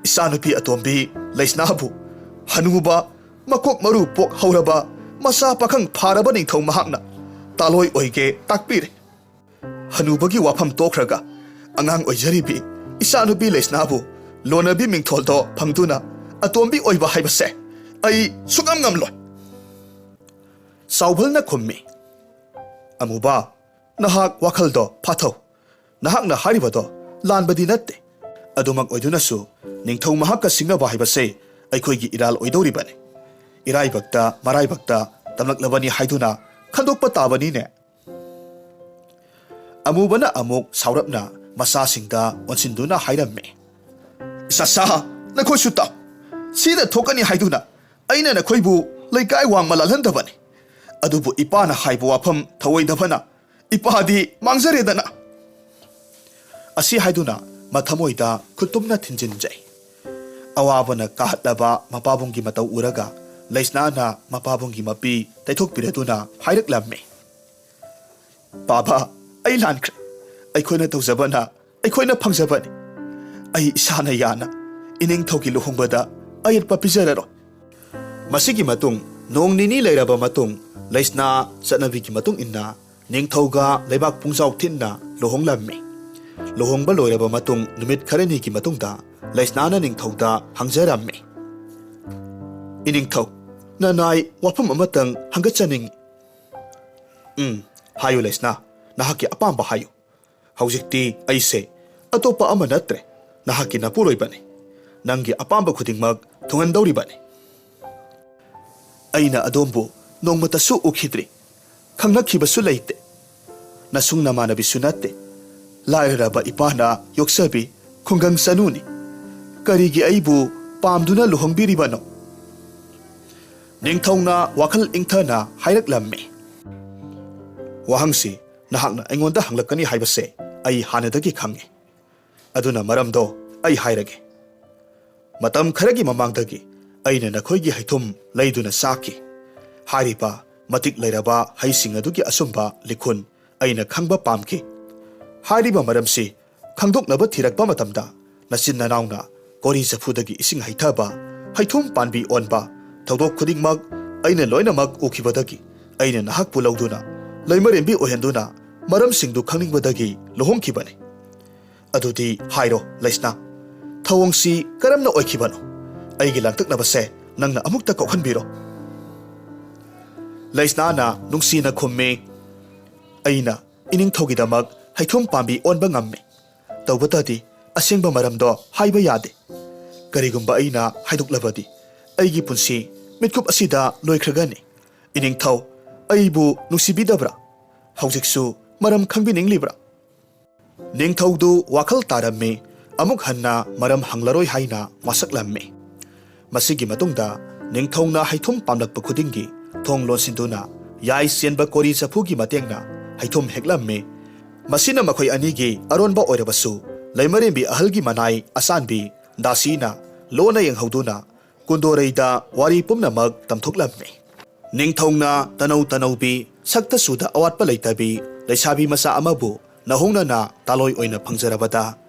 ꯏꯆꯥꯅꯨꯄꯤ ꯑꯇꯣꯝꯕꯤ ꯂꯩꯁꯅꯥꯕꯨ ꯍꯅꯨꯕ, ꯃꯀꯣꯛ ꯃꯔꯨ ꯄꯣꯛ ꯍꯧꯔꯕ ꯃꯆꯥ ꯄꯥꯈꯪ ꯐꯥꯔꯕ ꯅꯤꯡꯊꯧ ꯃꯍꯥꯛꯅ ꯇꯥꯂꯣꯏ ꯑꯣꯏꯒꯦ ꯇꯥꯛꯄꯤꯔꯦ꯫ ꯍꯅꯨꯕꯒꯤ ꯋꯥꯐꯝ ꯇꯣꯛꯈ꯭ꯔꯒ ꯑꯉꯥꯡ ꯑꯣꯏꯖꯔꯤꯕꯤ ꯏꯆꯥꯅꯨꯄꯤ ꯂꯩꯁꯅꯥꯕꯨ ꯂꯣꯟꯅꯕꯤ ꯃꯤꯡꯊꯣꯜꯗꯣ ꯐꯪꯗꯨꯅ ꯑꯇꯣꯝꯕꯤ ꯑꯣꯏꯕ ꯍꯥꯏꯕꯁꯦ ꯑꯩ ꯁꯨꯛꯉꯝ ꯉꯝꯂꯣꯏ꯫" ꯆꯥꯎꯕꯜꯅ ꯈꯨꯝꯃꯤ, "ꯑꯃꯨꯕ, ꯅꯍꯥꯛ ꯋꯥꯈꯜꯗꯣ ꯐꯥꯊꯧ꯫ ꯅꯍꯥꯛꯅ ꯍꯥꯏꯔꯤꯕꯗꯣ ꯂꯥꯟꯕꯗꯤ ꯅꯠꯇꯦ꯫ ꯑꯗꯨꯃꯛ ꯑꯣꯏꯗꯨꯅꯁꯨ ꯅꯤꯡꯊꯧ ꯃꯍꯥꯛꯀ ꯁꯤꯡꯅꯕ ꯍꯥꯏꯕꯁꯦ ꯑꯩꯈꯣꯏꯒꯤ ꯏꯔꯥꯜ ꯑꯣꯏꯗꯧꯔꯤꯕꯅꯤ꯫ ꯏꯔꯥꯏꯕꯛꯇ ꯃꯔꯥꯏꯕꯛꯇ ꯇꯝꯂꯛꯂꯕꯅꯤ ꯍꯥꯏꯗꯨꯅ ꯈꯟꯗꯣꯛꯄ ꯇꯥꯕꯅꯤꯅꯦ꯫" ꯑꯃꯨꯕꯅ ꯑꯃꯨꯛ ꯁꯥꯎꯔꯞꯅ ꯃꯆꯥꯁꯤꯡꯗ ꯑꯣꯟꯁꯤꯟꯗꯨꯅ ꯍꯥꯏꯔꯝꯃꯤ, "ꯏꯁꯥꯁꯥ, ꯅꯈꯣꯏꯁꯨ ꯇꯥꯎ꯫ ꯁꯤꯗ ꯊꯣꯛꯀꯅꯤ ꯍꯥꯏꯗꯨꯅ ꯑꯩꯅ ꯅꯈꯣꯏꯕꯨ ꯂꯩꯀꯥꯏ ꯋꯥꯡꯃ ꯂꯥꯜꯍꯟꯗꯕꯅꯤ꯫ ꯑꯗꯨꯕꯨ ꯏꯄꯥꯅ ꯍꯥꯏꯕ ꯋꯥꯐꯝ ꯊꯧꯑꯣꯏꯗꯕꯅ ꯏꯄꯥꯗꯤ ꯃꯥꯡꯖꯔꯦꯗꯅ꯫" ꯑꯁꯤ ꯍꯥꯏꯗꯨꯅ ꯃꯊꯃꯣꯏꯗ ꯈꯨꯠꯇꯨꯝꯅ ꯊꯤꯟꯖꯤꯟꯖꯩ꯫ ꯑꯋꯥꯕꯅ ꯀꯥꯍꯠꯂꯕ ꯃꯄꯥꯕꯨꯡꯒꯤ ꯃꯇꯧ ꯎꯔꯒ ꯂꯩꯁꯅꯥꯅ ꯃꯄꯥꯕꯨꯡꯒꯤ ꯃꯄꯤ ꯇꯩꯊꯣꯛꯄꯤꯔꯗꯨꯅ ꯍꯥꯏꯔꯛꯂꯝꯃꯤ, "ꯄꯥꯕ, ꯑꯩ ꯂꯥꯟꯈ꯭ꯔꯦ꯫ ꯑꯩꯈꯣꯏꯅ ꯇꯧꯖꯕꯅ ꯑꯩꯈꯣꯏꯅ ꯐꯪꯖꯕꯅꯤ꯫ ꯑꯩ ꯏꯁꯥꯅ ꯌꯥꯅ ꯏꯅꯤꯡꯊꯧꯒꯤ ꯂꯨꯍꯣꯡꯕꯗ ꯑꯌꯦꯠꯄ ꯄꯤꯖꯔꯔꯣꯏ꯫" ꯃꯁꯤꯒꯤ ꯃꯇꯨꯡ ꯅꯣꯡ ꯅꯤꯅꯤ ꯂꯩꯔꯕ ꯃꯇꯨꯡ, ꯂꯩꯁꯅꯥ ꯆꯠꯅꯕꯤꯒꯤ ꯃꯇꯨꯡ ꯏꯟꯅ ꯅꯤꯡꯊꯧꯒ ꯂꯩꯕꯥꯛ ꯄꯨꯡꯖꯥꯎ ꯊꯤꯟꯅ ꯂꯨꯍꯣꯡꯂꯝꯃꯤ꯫ ꯂꯨꯍꯣꯡꯕ ꯂꯣꯏꯔꯕ ꯃꯇꯨꯡ ꯅꯨꯃꯤꯠ ꯈꯔꯅꯤꯒꯤ ꯃꯇꯨꯡꯗ ꯂꯩꯁꯅꯥꯅ ꯅꯤꯡꯊꯧꯗ ꯍꯪꯖꯔꯝꯃꯤ, "ꯏꯅꯤꯡꯊꯧ, ꯅꯅꯥꯏ ꯋꯥꯐꯝ ꯑꯃꯇꯪ ꯍꯪꯒꯠꯆꯅꯤꯡꯏ꯫" "ꯎꯝ, ꯍꯥꯏꯌꯨ ꯂꯩꯁꯅꯥ, ꯅꯍꯥꯛꯀꯤ ꯑꯄꯥꯝꯕ ꯍꯥꯏꯌꯨ꯫ ꯍꯧꯖꯤꯛꯇꯤ ꯑꯩꯁꯦ ꯑꯇꯣꯞꯄ ꯑꯃ ꯅꯠꯇ꯭ꯔꯦ, ꯅꯍꯥꯛꯀꯤ ꯅꯄꯨꯔꯣꯏꯕꯅꯤ꯫ ꯅꯪꯒꯤ ꯑꯄꯥꯝꯕ ꯈꯨꯗꯤꯡꯃꯛ ꯊꯨꯡꯍꯟꯗꯧꯔꯤꯕꯅꯤ꯫" "ꯑꯩꯅ ꯑꯗꯣꯝꯕꯨ ꯅꯣꯡꯃꯇꯁꯨ ꯎꯈꯤꯗ꯭ꯔꯤ, ꯈꯪꯅꯈꯤꯕꯁꯨ ꯂꯩꯇꯦ꯫ ꯅꯁꯨꯡ ꯅꯃꯥꯟꯅꯕꯤꯁꯨ ꯅꯠꯇꯦ꯫ ꯂꯥꯏꯔꯔꯕ ꯏꯄꯥꯅ ꯌꯣꯛꯆꯕꯤ ꯈꯨꯡꯒꯪ ꯆꯅꯨꯅꯤ꯫ ꯀꯔꯤꯒꯤ ꯑꯩꯕꯨ ꯄꯥꯝꯗꯨꯅ ꯂꯨꯍꯣꯡꯕꯤꯔꯤꯕꯅꯣ?" ꯅꯤꯡꯊꯧꯅ ꯋꯥꯈꯜ ꯏꯪꯊꯅ ꯍꯥꯏꯔꯛꯂꯝꯃꯤ, "ꯋꯥꯍꯪꯁꯤ ꯅꯍꯥꯛꯅ ꯑꯩꯉꯣꯟꯗ ꯍꯪꯂꯛꯀꯅꯤ ꯍꯥꯏꯕꯁꯦ ꯑꯩ ꯍꯥꯟꯅꯗꯒꯤ ꯈꯪꯏ꯫ ꯑꯗꯨꯅ ꯃꯔꯝꯗꯣ ꯑꯩ ꯍꯥꯏꯔꯒꯦ꯫ ꯃꯇꯝ ꯈꯔꯒꯤ ꯃꯃꯥꯡꯗꯒꯤ ꯑꯩꯅ ꯅꯈꯣꯏꯒꯤ ꯍꯩꯊꯨꯝ ꯂꯩꯗꯨꯅ ꯆꯥꯈꯤ꯫ ꯍꯥꯏꯔꯤꯕ ꯃꯇꯤꯛ ꯂꯩꯔꯕ ꯍꯩꯁꯤꯡ ꯑꯗꯨꯒꯤ ꯑꯆꯨꯝꯕ ꯂꯤꯈꯨꯟ ꯑꯩꯅ ꯈꯪꯕ ꯄꯥꯝꯈꯤ꯫ ꯍꯥꯏꯔꯤꯕ ꯃꯔꯝꯁꯤ ꯈꯪꯗꯣꯛꯅꯕ ꯊꯤꯔꯛꯄ ꯃꯇꯝꯗ, ꯅꯆꯤꯟ ꯅꯅꯥꯎꯅ ꯀꯣꯔꯤ ꯆꯐꯨꯗꯒꯤ ꯏꯁꯤꯡ ꯍꯩꯊꯕ, ꯍꯩꯊꯨꯝ ꯄꯥꯟꯕꯤ ꯑꯣꯟꯕ, ꯊꯧꯗꯣꯛ ꯈꯨꯗꯤꯡꯃꯛ ꯑꯩꯅ ꯂꯣꯏꯅꯃꯛ ꯎꯈꯤꯕꯗꯒꯤ, ꯑꯩꯅ ꯅꯍꯥꯛꯄꯨ ꯂꯧꯗꯨꯅ ꯂꯩꯃꯔꯦꯝꯕꯤ ꯑꯣꯏꯍꯟꯗꯨꯅ ꯃꯔꯝꯁꯤꯡꯗꯨ ꯈꯪꯅꯤꯡꯕꯗꯒꯤ ꯂꯨꯍꯣꯡꯈꯤꯕꯅꯤ꯫ ꯑꯗꯨꯗꯤ ꯍꯥꯏꯔꯣ ꯂꯩꯁꯅꯥ, ꯊꯧꯑꯣꯡꯁꯤ ꯀꯔꯝꯅ ꯑꯣꯏꯈꯤꯕꯅꯣ? ꯑꯩꯒꯤ ꯂꯥꯡꯇꯛꯅꯕꯁꯦ ꯅꯪꯅ ꯑꯃꯨꯛꯇ ꯀꯣꯛꯍꯟꯕꯤꯔꯣ꯫ ꯂꯩꯁꯅꯥꯅ ꯅꯨꯡꯁꯤꯅ ꯈꯨꯝꯃꯤ, ꯑꯩꯅ ꯏꯅꯤꯡꯊꯧꯒꯤꯗꯃꯛ ꯍꯩꯊꯨꯝ ꯄꯥꯝꯕꯤ ꯑꯣꯟꯕ ꯉꯝꯃꯤ꯫ ꯇꯧꯕꯇꯗꯤ ꯑꯁꯦꯡꯕ ꯃꯔꯝꯗꯣ ꯍꯥꯏꯕ ꯌꯥꯗꯦ꯫ ꯀꯔꯤꯒꯨꯝꯕ ꯑꯩꯅ ꯍꯥꯏꯗꯣꯛꯂꯕꯗꯤ ꯑꯩꯒꯤ ꯄꯨꯟꯁꯤ ꯃꯤꯠꯀꯨꯞ ꯑꯁꯤꯗ ꯂꯣꯏꯈ꯭ꯔꯒꯅꯤ꯫ ꯏꯅꯤꯡꯊꯧ, ꯑꯩꯕꯨ ꯅꯨꯡꯁꯤꯕꯤꯗꯕ꯭ꯔꯥ? ꯍꯧꯖꯤꯛꯁꯨ ꯃꯔꯝ ꯈꯪꯕꯤꯅꯤꯡꯂꯤꯕ꯭ꯔꯥ? ꯅꯤꯡꯊꯧꯗꯨ ꯋꯥꯈꯜ ꯇꯥꯔꯝꯃꯤ꯫ ꯑꯃꯨꯛ ꯍꯟꯅ ꯃꯔꯝ ꯍꯪꯂꯔꯣꯏ ꯍꯥꯏꯅ ꯋꯥꯁꯛꯂꯝꯃꯤ꯫ ꯃꯁꯤꯒꯤ ꯃꯇꯨꯡꯗ ꯅꯤꯡꯊꯧꯅ ꯍꯩꯊꯨꯝ ꯄꯥꯝꯂꯛꯄ ꯈꯨꯗꯤꯡꯒꯤ ꯊꯣꯡ ꯂꯣꯟꯁꯤꯟꯗꯨꯅ ꯌꯥꯏ ꯆꯦꯟꯕ ꯀꯣꯔꯤ ꯆꯐꯨꯒꯤ ꯃꯇꯦꯡꯅ ꯍꯩꯊꯨꯝ ꯍꯦꯛꯂꯝꯃꯤ꯫ ꯃꯁꯤꯅ ꯃꯈꯣꯏ ꯑꯅꯤꯒꯤ ꯑꯔꯣꯟꯕ ꯑꯣꯏꯔꯕꯁꯨ ꯂꯩꯃꯔꯦꯝꯕꯤ ꯑꯍꯜꯒꯤ ꯃꯅꯥꯏ ꯑꯆꯥꯟꯕꯤ ꯗꯥꯁꯤꯅ ꯂꯣꯟꯅ ꯌꯦꯡꯍꯧꯗꯨꯅ ꯀꯨꯟꯗꯣꯔꯩꯗ ꯋꯥꯔꯤ ꯄꯨꯝꯅꯃꯛ ꯇꯝꯊꯣꯛꯂꯝꯃꯤ꯫ ꯅꯤꯡꯊꯧꯅ ꯇꯅꯧ ꯇꯅꯧꯕꯤ, ꯁꯛꯇ ꯆꯨꯗ ꯑꯋꯥꯠꯄ ꯂꯩꯇꯕꯤ ꯂꯩꯁꯥꯕꯤ ꯃꯆꯥ ꯑꯃꯕꯨ ꯅꯍꯧꯅꯅ ꯇꯥꯂꯣꯏ ꯑꯣꯏꯅ ꯐꯪꯖꯔꯕꯗ,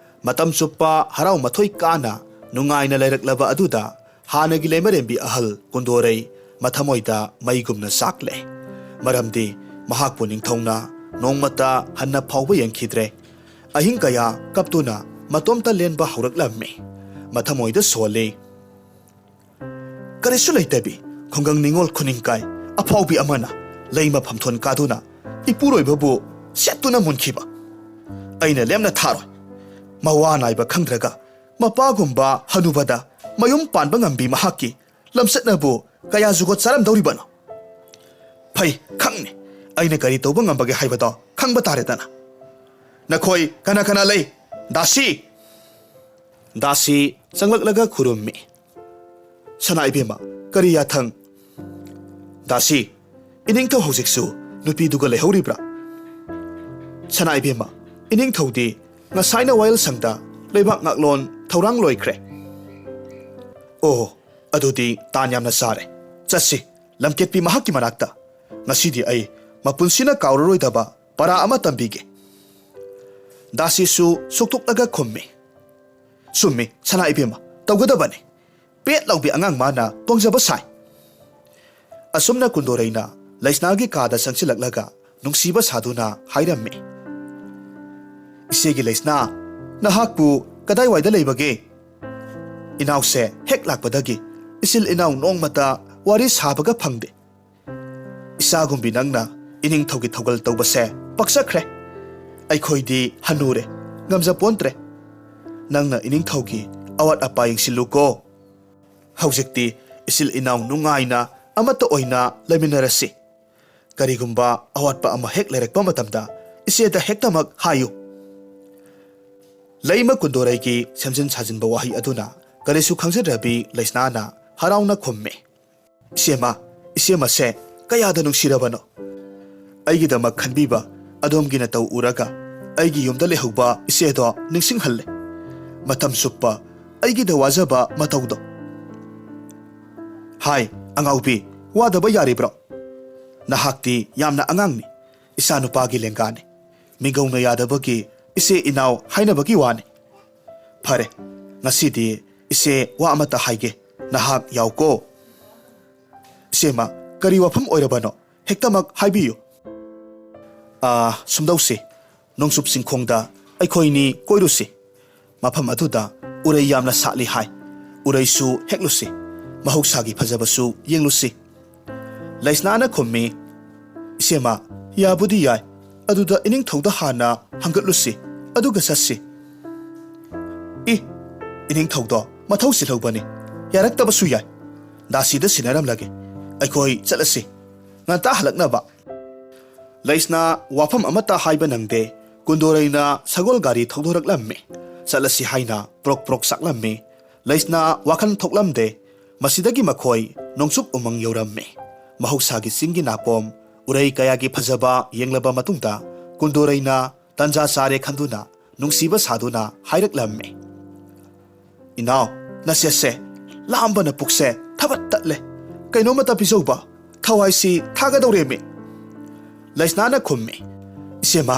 ꯃꯇꯝ ꯆꯨꯞꯄ ꯍꯔꯥꯎ ꯃꯊꯣꯏ ꯀꯥꯅ ꯅꯨꯡꯉꯥꯏꯅ ꯂꯩꯔꯛꯂꯕ ꯑꯗꯨꯗ ꯍꯥꯟꯅꯒꯤ ꯂꯩꯃꯔꯦꯝꯕꯤ ꯑꯍꯜ ꯀꯨꯟꯗꯣꯔꯩ ꯃꯊꯃꯣꯏꯗ ꯃꯩꯒꯨꯝꯅ ꯆꯥꯛꯂꯦ꯫ ꯃꯔꯝꯗꯤ ꯃꯍꯥꯛꯄꯨ ꯅꯤꯡꯊꯧꯅ ꯅꯣꯡꯃꯇ ꯍꯟꯅ ꯐꯥꯎꯕ ꯌꯦꯡꯈꯤꯗ꯭ꯔꯦ꯫ ꯑꯍꯤꯡ ꯀꯌꯥ ꯀꯞꯇꯨꯅ ꯃꯇꯣꯝꯇ ꯂꯦꯟꯕ ꯍꯧꯔꯛꯂꯝꯃꯤ꯫ ꯃꯊꯃꯣꯏꯗ ꯁꯣꯜꯂꯤ꯫ ꯀꯔꯤꯁꯨ ꯂꯩꯇꯕꯤ ꯈꯨꯡꯒꯪ ꯅꯤꯉꯣꯜ ꯈꯨꯅꯤꯡꯀꯥꯏ ꯑꯐꯥꯎꯕꯤ ꯑꯃꯅ ꯂꯩꯃ ꯐꯝꯊꯣꯟ ꯀꯥꯗꯨꯅ ꯏꯄꯨꯔꯣꯏꯕꯕꯨ ꯁꯦꯠꯇꯨꯅ ꯃꯨꯟꯈꯤꯕ꯫ ꯑꯩꯅ ꯂꯦꯝꯅ ꯊꯥꯔꯣꯏ꯫ ꯃꯋꯥ ꯅꯥꯏꯕ ꯈꯪꯗ꯭ꯔꯒ ꯃꯄꯥꯒꯨꯝꯕ ꯍꯅꯨꯕꯗ ꯃꯌꯨꯝ ꯄꯥꯟꯕ ꯉꯝꯕꯤ ꯃꯍꯥꯛꯀꯤ ꯂꯝꯆꯠꯅꯕꯨ ꯀꯌꯥ ꯖꯨꯒꯣꯠ ꯆꯥꯔꯝꯗꯧꯔꯤꯕꯅꯣ? ꯐꯩ, ꯈꯪꯅꯤ꯫ ꯑꯩꯅ ꯀꯔꯤ ꯇꯧꯕ ꯉꯝꯕꯒꯦ ꯍꯥꯏꯕꯗꯣ ꯈꯪꯕ ꯇꯥꯔꯦꯗꯅ꯫ ꯅꯈꯣꯏ ꯀꯅꯥ ꯀꯅꯥ ꯂꯩ? ꯗꯥꯁꯤ! ꯗꯥꯁꯤ ꯆꯪꯂꯛꯂꯒ ꯈꯨꯔꯨꯝꯃꯤ꯫ ꯁꯅꯥ ꯏꯕꯦꯝꯃ, ꯀꯔꯤ ꯌꯥꯊꯪ? ꯗꯥꯁꯤ, ꯏꯅꯤꯡꯊꯧ ꯍꯧꯖꯤꯛꯁꯨ ꯅꯨꯄꯤꯗꯨꯒ ꯂꯩꯍꯧꯔꯤꯕ꯭ꯔꯥ? ꯁꯅꯥ ꯏꯕꯦꯝꯃ, ꯏꯅꯤꯡꯊꯧꯗꯤ ꯉꯁꯥꯏꯅ ꯋꯥꯌꯦꯜ ꯁꯪꯗ ꯂꯩꯕꯥꯛ ꯉꯥꯛꯂꯣꯟ ꯊꯧꯔꯥꯡ ꯂꯣꯏꯈ꯭ꯔꯦ꯫ ꯑꯣ, ꯑꯗꯨꯗꯤ ꯇꯥꯟ ꯌꯥꯝꯅ ꯆꯥꯔꯦ꯫ ꯆꯠꯁꯤ, ꯂꯝꯀꯦꯠꯄꯤ ꯃꯍꯥꯛꯀꯤ ꯃꯅꯥꯛꯇ꯫ ꯉꯁꯤꯗꯤ ꯑꯩ ꯃꯄꯨꯟꯁꯤꯅ ꯀꯥꯎꯔꯔꯣꯏꯗꯕ ꯄꯔꯥ ꯑꯃ ꯇꯝꯕꯤꯒꯦ꯫ ꯗꯥꯁꯤꯁꯨ ꯁꯨꯛꯇꯣꯛꯂꯒ ꯈꯨꯝꯃꯤ, "ꯆꯨꯝꯃꯤ, ꯁꯅꯥ ꯏꯕꯦꯝꯃ, ꯇꯧꯒꯗꯕꯅꯤ꯫ ꯄꯦꯠ ꯂꯥꯎꯕꯤ ꯑꯉꯥꯡ ꯃꯥꯅ ꯇꯣꯡꯖꯕ ꯁꯥꯏ"꯫ ꯑꯁꯨꯝꯅ ꯀꯨꯟꯗꯣꯔꯩꯅ ꯂꯩꯁꯅꯥꯒꯤ ꯀꯥꯗ ꯆꯪꯁꯤꯜꯂꯛꯂꯒ ꯅꯨꯡꯁꯤꯕ ꯁꯥꯗꯨꯅ ꯍꯥꯏꯔꯝꯃꯤ, "ꯏꯆꯦꯒꯤ ꯂꯩꯁꯅꯥ, ꯅꯍꯥꯛꯄꯨ ꯀꯗꯥꯏꯋꯥꯏꯗ ꯂꯩꯕꯒꯦ? ꯏꯅꯥꯎꯁꯦ ꯍꯦꯛ ꯂꯥꯛꯄꯗꯒꯤ ꯏꯆꯤꯜ ꯏꯅꯥꯎ ꯅꯣꯡꯃꯇ ꯋꯥꯔꯤ ꯁꯥꯕꯒ ꯐꯪꯗꯦ꯫ ꯏꯆꯥꯒꯨꯝꯕꯤ ꯅꯪꯅ ꯏꯅꯤꯡꯊꯧꯒꯤ ꯊꯧꯒꯜ ꯇꯧꯕꯁꯦ ꯄꯛꯆꯈ꯭ꯔꯦ꯫ ꯑꯩꯈꯣꯏꯗꯤ ꯍꯟꯅꯨꯔꯦ, ꯉꯝꯖꯄꯣꯟꯇ꯭ꯔꯦ꯫ ꯅꯪꯅ ꯏꯅꯤꯡꯊꯧꯒꯤ ꯑꯋꯥꯠ ꯑꯄꯥ ꯌꯦꯡꯁꯤꯜꯂꯨꯀꯣ꯫ ꯍꯧꯖꯤꯛꯇꯤ ꯏꯆꯤꯜ ꯏꯅꯥꯎ ꯅꯨꯡꯉꯥꯏꯅ ꯑꯃꯠꯇ ꯑꯣꯏꯅ ꯂꯩꯃꯤꯟꯅꯔꯁꯤ꯫ ꯀꯔꯤꯒꯨꯝꯕ ꯑꯋꯥꯠꯄ ꯑꯃ ꯍꯦꯛ ꯂꯩꯔꯛꯄ ꯃꯇꯝꯗ ꯏꯆꯦꯗ ꯍꯦꯛꯇꯃꯛ ꯍꯥꯏꯌꯨ"꯫ ꯂꯩꯃ ꯀꯨꯟꯗꯣꯔꯩꯒꯤ ꯁꯦꯝꯖꯤꯟ ꯁꯥꯖꯤꯟꯕ ꯋꯥꯍꯩ ꯑꯗꯨꯅ ꯀꯔꯤꯁꯨ ꯈꯪꯖꯗ꯭ꯔꯕꯤ ꯂꯩꯁꯅꯥꯅ ꯍꯔꯥꯎꯅ ꯈꯨꯝꯃꯤ, "ꯏꯆꯦꯃ, ꯏꯆꯦꯃꯁꯦ ꯀꯌꯥꯗ ꯅꯨꯡꯁꯤꯔꯕꯅꯣ! ꯑꯩꯒꯤꯗꯃꯛ ꯈꯟꯕꯤꯕ ꯑꯗꯣꯝꯒꯤ ꯅꯇꯧ ꯎꯔꯒ ꯑꯩꯒꯤ ꯌꯨꯝꯗ ꯂꯩꯍꯧꯕ ꯏꯆꯦꯗꯣ ꯅꯤꯡꯁꯤꯡꯍꯜꯂꯦ꯫ ꯃꯇꯝ ꯆꯨꯞꯄ ꯑꯩꯒꯤꯗ ꯋꯥꯖꯕ ꯃꯇꯧꯗꯣ"꯫ "ꯍꯥꯏ, ꯑꯉꯥꯎꯕꯤ, ꯋꯥꯗꯕ ꯌꯥꯔꯤꯕ꯭ꯔꯣ? ꯅꯍꯥꯛꯇꯤ ꯌꯥꯝꯅ ꯑꯉꯥꯡꯅꯤ, ꯏꯆꯥꯅꯨꯄꯥꯒꯤ ꯂꯦꯡꯒꯥꯅꯤ꯫ ꯃꯤꯒꯧꯅ ꯌꯥꯗꯕꯒꯤ ꯏꯆꯦ ꯏꯅꯥꯎ ꯍꯥꯏꯅꯕꯒꯤ ꯋꯥꯅꯤ꯫ ꯐꯔꯦ, ꯉꯁꯤꯗꯤ ꯏꯆꯦ ꯋꯥ ꯑꯃꯠꯇ ꯍꯥꯏꯒꯦ, ꯅꯍꯥꯛ ꯌꯥꯎꯀꯣ"꯫ "ꯏꯆꯦꯃ, ꯀꯔꯤ ꯋꯥꯐꯝ ꯑꯣꯏꯔꯕꯅꯣ? ꯍꯦꯛꯇꯃꯛ ꯍꯥꯏꯕꯤꯌꯨ"꯫ "ꯑꯥ, ꯁꯨꯝꯗꯧꯁꯤ, ꯅꯣꯡꯆꯨꯞ ꯆꯤꯡꯈꯣꯡꯗ ꯑꯩꯈꯣꯏꯅꯤ ꯀꯣꯏꯔꯨꯁꯤ꯫ ꯃꯐꯝ ꯑꯗꯨꯗ ꯎꯔꯩ ꯌꯥꯝꯅ ꯁꯥꯠꯂꯤ ꯍꯥꯏ꯫ ꯎꯔꯩꯁꯨ ꯍꯦꯛꯂꯨꯁꯤ, ꯃꯍꯧꯁꯥꯒꯤ ꯐꯖꯕꯁꯨ ꯌꯦꯡꯂꯨꯁꯤ"꯫ ꯂꯩꯁꯅꯥꯅ ꯈꯨꯝꯃꯤ, "ꯏꯆꯦꯃ, ꯌꯥꯕꯨꯗꯤ ꯌꯥꯏ꯫ ꯑꯗꯨꯗ ꯏꯅꯤꯡꯊꯧꯗ ꯍꯥꯟꯅ ꯍꯪꯒꯠꯂꯨꯁꯤ, ꯑꯗꯨꯒ ꯆꯠꯁꯤ"꯫ "ꯏ, ꯏꯅꯤꯡꯊꯧꯗꯣ ꯃꯊꯧ ꯆꯤꯜꯍꯧꯕꯅꯤ, ꯌꯥꯔꯛꯇꯕꯁꯨ ꯌꯥꯏ꯫ ꯗꯥꯁꯤꯗ ꯁꯤꯟꯅꯔꯝꯂꯒꯦ, ꯑꯩꯈꯣꯏ ꯆꯠꯂꯁꯤ, ꯉꯟꯇꯥ ꯍꯜꯂꯛꯅꯕ"꯫ ꯂꯩꯁꯅꯥ ꯋꯥꯐꯝ ꯑꯃꯠꯇ ꯍꯥꯏꯕ ꯅꯪꯗꯦ꯫ ꯀꯨꯟꯗꯣꯔꯩꯅ ꯁꯒꯣꯜ ꯒꯥꯔꯤ ꯊꯧꯗꯣꯔꯛꯂꯝꯃꯤ꯫ ꯆꯠꯂꯁꯤ ꯍꯥꯏꯅ ꯄ꯭ꯔꯣꯛ ꯄ꯭ꯔꯣꯛ ꯆꯥꯛꯂꯝꯃꯤ꯫ ꯂꯩꯁꯅꯥ ꯋꯥꯈꯜ ꯊꯣꯛꯂꯝꯗꯦ꯫ ꯃꯁꯤꯗꯒꯤ ꯃꯈꯣꯏ ꯅꯣꯡꯆꯨꯞ ꯎꯃꯪ ꯌꯧꯔꯝꯃꯤ꯫ ꯃꯍꯧꯁꯥꯒꯤ ꯆꯤꯡꯒꯤ ꯅꯥꯄꯣꯝ, ꯎꯔꯩ ꯀꯌꯥꯒꯤ ꯐꯖꯕ ꯌꯦꯡꯂꯕ ꯃꯇꯨꯡꯗ ꯀꯨꯟꯗꯣꯔꯩꯅ ꯇꯟꯖꯥ ꯆꯥꯔꯦ ꯈꯟꯗꯨꯅ ꯅꯨꯡꯁꯤꯕ ꯁꯥꯗꯨꯅ ꯍꯥꯏꯔꯛꯂꯝꯃꯤ, "ꯏꯅꯥꯎ, ꯅꯆꯦꯁꯦ ꯂꯥꯝꯕꯅ ꯄꯨꯛꯁꯦ ꯊꯕꯠ ꯇꯠꯂꯦ꯫ ꯀꯩꯅꯣꯝꯃꯇ ꯄꯤꯖꯧꯕ, ꯊꯋꯥꯏꯁꯤ ꯊꯥꯒꯗꯧꯔꯦꯃꯤ"꯫ ꯂꯩꯁꯅꯥꯅ ꯈꯨꯝꯃꯤ, "ꯏꯆꯦꯃ,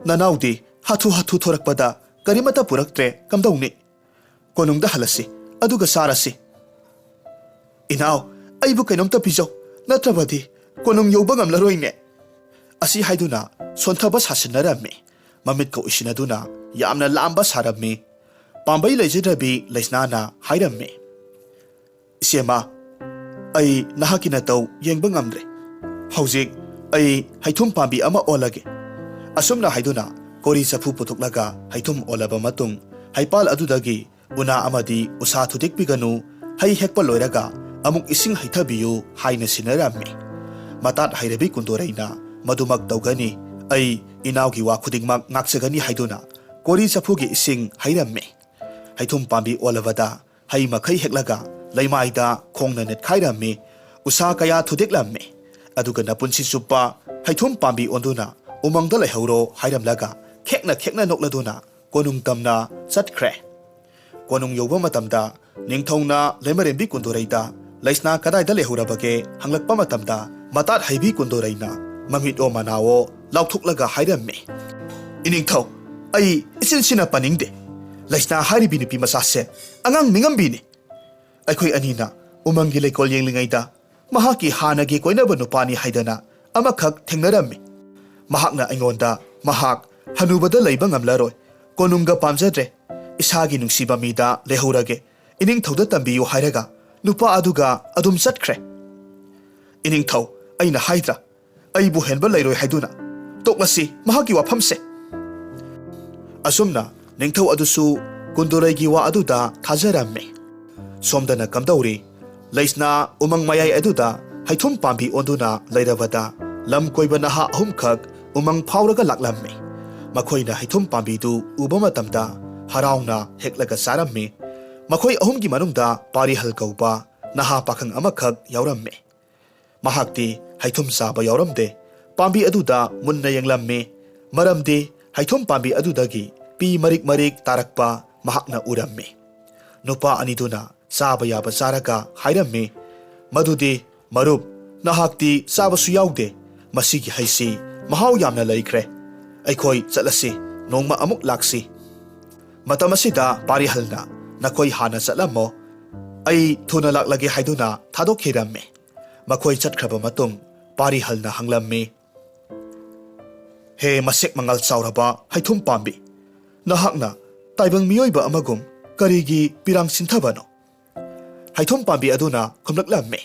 ꯅꯅꯥꯎꯗꯤ ꯍꯥꯊꯨ ꯍꯥꯊꯨ ꯊꯣꯔꯛꯄꯗ ꯀꯔꯤꯃꯠꯇ ꯄꯨꯔꯛꯇ꯭ꯔꯦ, ꯀꯝꯗꯧꯅꯤ? ꯀꯣꯅꯨꯡꯗ ꯍꯜꯂꯁꯤ, ꯑꯗꯨꯒ ꯆꯥꯔꯁꯤ꯫ "ꯏꯅꯥꯎ, ꯑꯩꯕꯨ ꯀꯩꯅꯣꯝꯇ ꯄꯤꯖꯧ, ꯅꯠꯇ꯭ꯔꯕꯗꯤ ꯀꯣꯅꯨꯡ ꯌꯧꯕ ꯉꯝꯂꯔꯣꯏꯅꯦ"꯫ ꯑꯁꯤ ꯍꯥꯏꯗꯨꯅ ꯁꯣꯟꯊꯕ ꯁꯥꯁꯤꯟꯅꯔꯝꯃꯤ꯫ ꯃꯃꯤꯠꯀ ꯎꯏꯁꯤꯟꯅꯗꯨꯅ ꯌꯥꯝꯅ ꯂꯥꯝꯕ ꯁꯥꯔꯝꯃꯤ꯫ ꯄꯥꯝꯕꯩ ꯂꯩꯖꯗ꯭ꯔꯕꯤ ꯂꯩꯁꯅꯥꯅ ꯍꯥꯏꯔꯝꯃꯤ, "ꯏꯆꯦꯃ, ꯑꯩ ꯅꯍꯥꯛꯀꯤ ꯅꯇꯧ ꯌꯦꯡꯕ ꯉꯝꯗ꯭ꯔꯦ꯫ ꯍꯧꯖꯤꯛ ꯑꯩ ꯍꯩꯊꯨꯝ ꯄꯥꯝꯕꯤ ꯑꯃ ꯑꯣꯜꯂꯒꯦ"꯫ ꯑꯁꯨꯝꯅ ꯍꯥꯏꯗꯨꯅ ꯀꯣꯔꯤ ꯆꯐꯨ ꯄꯨꯊꯣꯛꯂꯒ ꯍꯩꯊꯨꯝ ꯑꯣꯜꯂꯕ ꯃꯇꯨꯡ, ꯍꯩꯄꯥꯜ ꯑꯗꯨꯗꯒꯤ "ꯎꯅꯥ ꯑꯃꯗꯤ ꯎꯁꯥ ꯊꯨꯗꯦꯛꯄꯤꯒꯅꯨ, ꯍꯩ ꯍꯦꯛꯄ ꯂꯣꯏꯔꯒ ꯑꯃꯨꯛ ꯏꯁꯤꯡ ꯍꯩꯊꯕꯤꯌꯨ" ꯍꯥꯏꯅ ꯁꯤꯟꯅꯔꯝꯃꯤ꯫ ꯃꯇꯥꯠ ꯍꯩꯔꯕꯤ ꯀꯨꯟꯗꯣꯔꯩꯅ "ꯃꯗꯨꯃꯛ ꯇꯧꯒꯅꯤ, ꯑꯩ ꯏꯅꯥꯎꯒꯤ ꯋꯥ ꯈꯨꯗꯤꯡꯃꯛ ꯉꯥꯛꯆꯒꯅꯤ" ꯍꯥꯏꯗꯨꯅ ꯀꯣꯔꯤ ꯆꯐꯨꯒꯤ ꯏꯁꯤꯡ ꯍꯩꯔꯝꯃꯤ꯫ ꯍꯩꯊꯨꯝ ꯄꯥꯝꯕꯤ ꯑꯣꯜꯂꯕꯗ ꯍꯩ ꯃꯈꯩ ꯍꯦꯛꯂꯒ ꯂꯩꯃꯥꯏꯗ ꯈꯣꯡꯅ ꯅꯦꯠꯈꯥꯏꯔꯝꯃꯤ꯫ ꯎꯁꯥ ꯀꯌꯥ ꯊꯨꯗꯦꯛꯂꯝꯃꯤ꯫ ꯑꯗꯨꯒ "ꯅꯄꯨꯟꯁꯤ ꯆꯨꯞꯄ ꯍꯩꯊꯨꯝ ꯄꯥꯝꯕꯤ ꯑꯣꯟꯗꯨꯅ ꯎꯃꯪꯗ ꯂꯩꯍꯧꯔꯣ" ꯍꯥꯏꯔꯝꯂꯒ ꯈꯦꯛꯅ ꯈꯦꯛꯅ ꯅꯣꯛꯂꯗꯨꯅ ꯀꯣꯅꯨꯡ ꯇꯝꯅ ꯆꯠꯈ꯭ꯔꯦ꯫ ꯀꯣꯅꯨꯡ ꯌꯧꯕ ꯃꯇꯝꯗ ꯅꯤꯡꯊꯧꯅ ꯂꯩꯃꯔꯦꯝꯕꯤ ꯀꯨꯟꯗꯣꯔꯩꯗ "ꯂꯩꯁꯅꯥ ꯀꯗꯥꯏꯗ ꯂꯩꯍꯧꯔꯕꯒꯦ?" ꯍꯪꯂꯛꯄ ꯃꯇꯝꯗ ꯃꯇꯥꯠ ꯍꯩꯕꯤ ꯀꯨꯟꯗꯣꯔꯩꯅ ꯃꯃꯤꯠꯑꯣ ꯃꯅꯥꯑꯣ ꯂꯥꯎꯊꯣꯛꯂꯒ ꯍꯥꯏꯔꯝꯃꯤ, "ꯏꯅꯤꯡꯊꯧ, ꯑꯩ ꯏꯆꯤꯟ ꯊꯤꯅ ꯄꯟꯅꯤꯡꯗꯦ꯫ ꯂꯩꯁꯅꯥ ꯍꯥꯏꯔꯤꯕꯤ ꯅꯨꯄꯤ ꯃꯆꯥꯁꯦ ꯑꯉꯥꯡ ꯃꯤꯉꯝꯕꯤꯅꯤ꯫ ꯑꯩꯈꯣꯏ ꯑꯅꯤꯅ ꯎꯃꯪꯒꯤ ꯂꯩꯀꯣꯜ ꯌꯦꯡꯂꯤꯉꯩꯗ ꯃꯍꯥꯛꯀꯤ ꯍꯥꯟꯅꯒꯤ ꯀꯣꯏꯅꯕ ꯅꯨꯄꯥꯅꯤ ꯍꯥꯏꯗꯅ ꯑꯃꯈꯛ ꯊꯦꯡꯅꯔꯝꯃꯤ꯫ ꯃꯍꯥꯛꯅ ꯑꯩꯉꯣꯟꯗ ꯃꯍꯥꯛ ꯍꯅꯨꯕꯗ ꯂꯩꯕ ꯉꯝꯂꯔꯣꯏ, ꯀꯣꯅꯨꯡꯒ ꯄꯥꯝꯖꯗ꯭ꯔꯦ, ꯏꯁꯥꯒꯤ ꯅꯨꯡꯁꯤꯕ ꯃꯤꯗ ꯂꯩꯍꯧꯔꯒꯦ, ꯏꯅꯤꯡꯊꯧꯗ ꯇꯝꯕꯤꯌꯨ" ꯍꯥꯏꯔꯒ ꯅꯨꯄꯥ ꯑꯗꯨꯒ ꯑꯗꯨꯝ ꯆꯠꯈ꯭ꯔꯦ꯫ "ꯏꯅꯤꯡꯊꯧ, ꯑꯩꯅ ꯍꯥꯏꯗ꯭ꯔꯥ, ꯑꯩꯕꯨ ꯍꯦꯟꯕ ꯂꯩꯔꯣꯏ ꯍꯥꯏꯗꯨꯅ? ꯇꯣꯛꯂꯁꯤ ꯃꯍꯥꯛꯀꯤ ꯋꯥꯐꯝꯁꯦ"꯫ ꯑꯁꯨꯝꯅ ꯅꯤꯡꯊꯧ ꯑꯗꯨꯁꯨ ꯀꯨꯟꯗꯣꯔꯩꯒꯤ ꯋꯥ ꯑꯗꯨꯗ ꯊꯥꯖꯔꯝꯃꯤ꯫ ꯁꯣꯝꯗꯅ ꯀꯝꯗꯧꯔꯤ? ꯂꯩꯁꯅꯥ ꯎꯃꯪ ꯃꯌꯥꯏ ꯑꯗꯨꯗ ꯍꯩꯊꯨꯝ ꯄꯥꯝꯕꯤ ꯑꯣꯟꯗꯨꯅ ꯂꯩꯔꯕꯗ ꯂꯝ ꯀꯣꯏꯕ ꯅꯍꯥ ꯑꯍꯨꯝꯈꯛ ꯎꯃꯪ ꯐꯥꯎꯔꯒ ꯂꯥꯛꯂꯝꯃꯤ꯫ ꯃꯈꯣꯏꯅ ꯍꯩꯊꯨꯝ ꯄꯥꯝꯕꯤꯗꯨ ꯎꯕ ꯃꯇꯝꯗ ꯍꯔꯥꯎꯅ ꯍꯦꯛꯂꯒ ꯆꯥꯔꯝꯃꯤ꯫ ꯃꯈꯣꯏ ꯑꯍꯨꯝꯒꯤ ꯃꯅꯨꯡꯗ ꯄꯥꯔꯤꯍꯜ ꯀꯧꯕ ꯅꯍꯥ ꯄꯥꯈꯪ ꯑꯃꯈꯛ ꯌꯥꯎꯔꯝꯃꯤ꯫ ꯃꯍꯥꯛꯇꯤ ꯍꯩꯊꯨꯝ ꯆꯥꯕ ꯌꯥꯎꯔꯝꯗꯦ꯫ ꯄꯥꯝꯕꯤ ꯑꯗꯨꯗ ꯃꯨꯟꯅ ꯌꯦꯡꯂꯝꯃꯤ, ꯃꯔꯝꯗꯤ ꯍꯩꯊꯨꯝ ꯄꯥꯝꯕꯤ ꯑꯗꯨꯗꯒꯤ ꯄꯤ ꯃꯔꯤꯛ ꯃꯔꯤꯛ ꯇꯥꯔꯛꯄ ꯃꯍꯥꯛꯅ ꯎꯔꯝꯃꯤ꯫ ꯅꯨꯄꯥ ꯑꯅꯤꯗꯨꯅ ꯆꯥꯕ ꯌꯥꯕ ꯆꯥꯔꯒ ꯍꯥꯏꯔꯝꯃꯤ, "ꯃꯗꯨꯗꯤ ꯃꯔꯨꯞ, ꯅꯍꯥꯛꯇꯤ ꯆꯥꯕꯁꯨ ꯌꯥꯎꯗꯦ꯫ ꯃꯁꯤꯒꯤ ꯍꯩꯁꯤ ꯃꯍꯥꯎ ꯌꯥꯝꯅ ꯂꯩꯈ꯭ꯔꯦ꯫ ꯑꯩꯈꯣꯏ ꯆꯠꯂꯁꯤ, ꯅꯣꯡꯃ ꯑꯃꯨꯛ ꯂꯥꯛꯁꯤ꯫ ꯃꯇꯝ ꯑꯁꯤꯗ ꯄꯥꯔꯤꯍꯜꯅ "ꯅꯈꯣꯏ ꯍꯥꯟꯅ ꯆꯠꯂꯝꯃꯣ, ꯑꯩ ꯊꯨꯅ ꯂꯥꯛꯂꯒꯦ" ꯍꯥꯏꯗꯨꯅ ꯊꯥꯗꯣꯛꯈꯤꯔꯝꯃꯤ꯫ ꯃꯈꯣꯏ ꯆꯠꯈ꯭ꯔꯕ ꯃꯇꯨꯡ ꯄꯥꯔꯤꯍꯜꯅ ꯍꯪꯂꯝꯃꯤ, "ꯍꯦ ꯃꯁꯦꯛ ꯃꯉꯥꯜ ꯆꯥꯎꯔꯕ ꯍꯩꯊꯨꯝ ꯄꯥꯝꯕꯤ, ꯅꯍꯥꯛꯅ ꯇꯥꯏꯕꯪ ꯃꯤꯑꯣꯏꯕ ꯑꯃꯒꯨꯝ ꯀꯔꯤꯒꯤ ꯄꯤꯔꯥꯡ ꯁꯤꯟꯊꯕꯅꯣ?" ꯍꯩꯊꯨꯝ ꯄꯥꯝꯕꯤ ꯑꯗꯨꯅ ꯈꯨꯝꯂꯛꯂꯝꯃꯤ,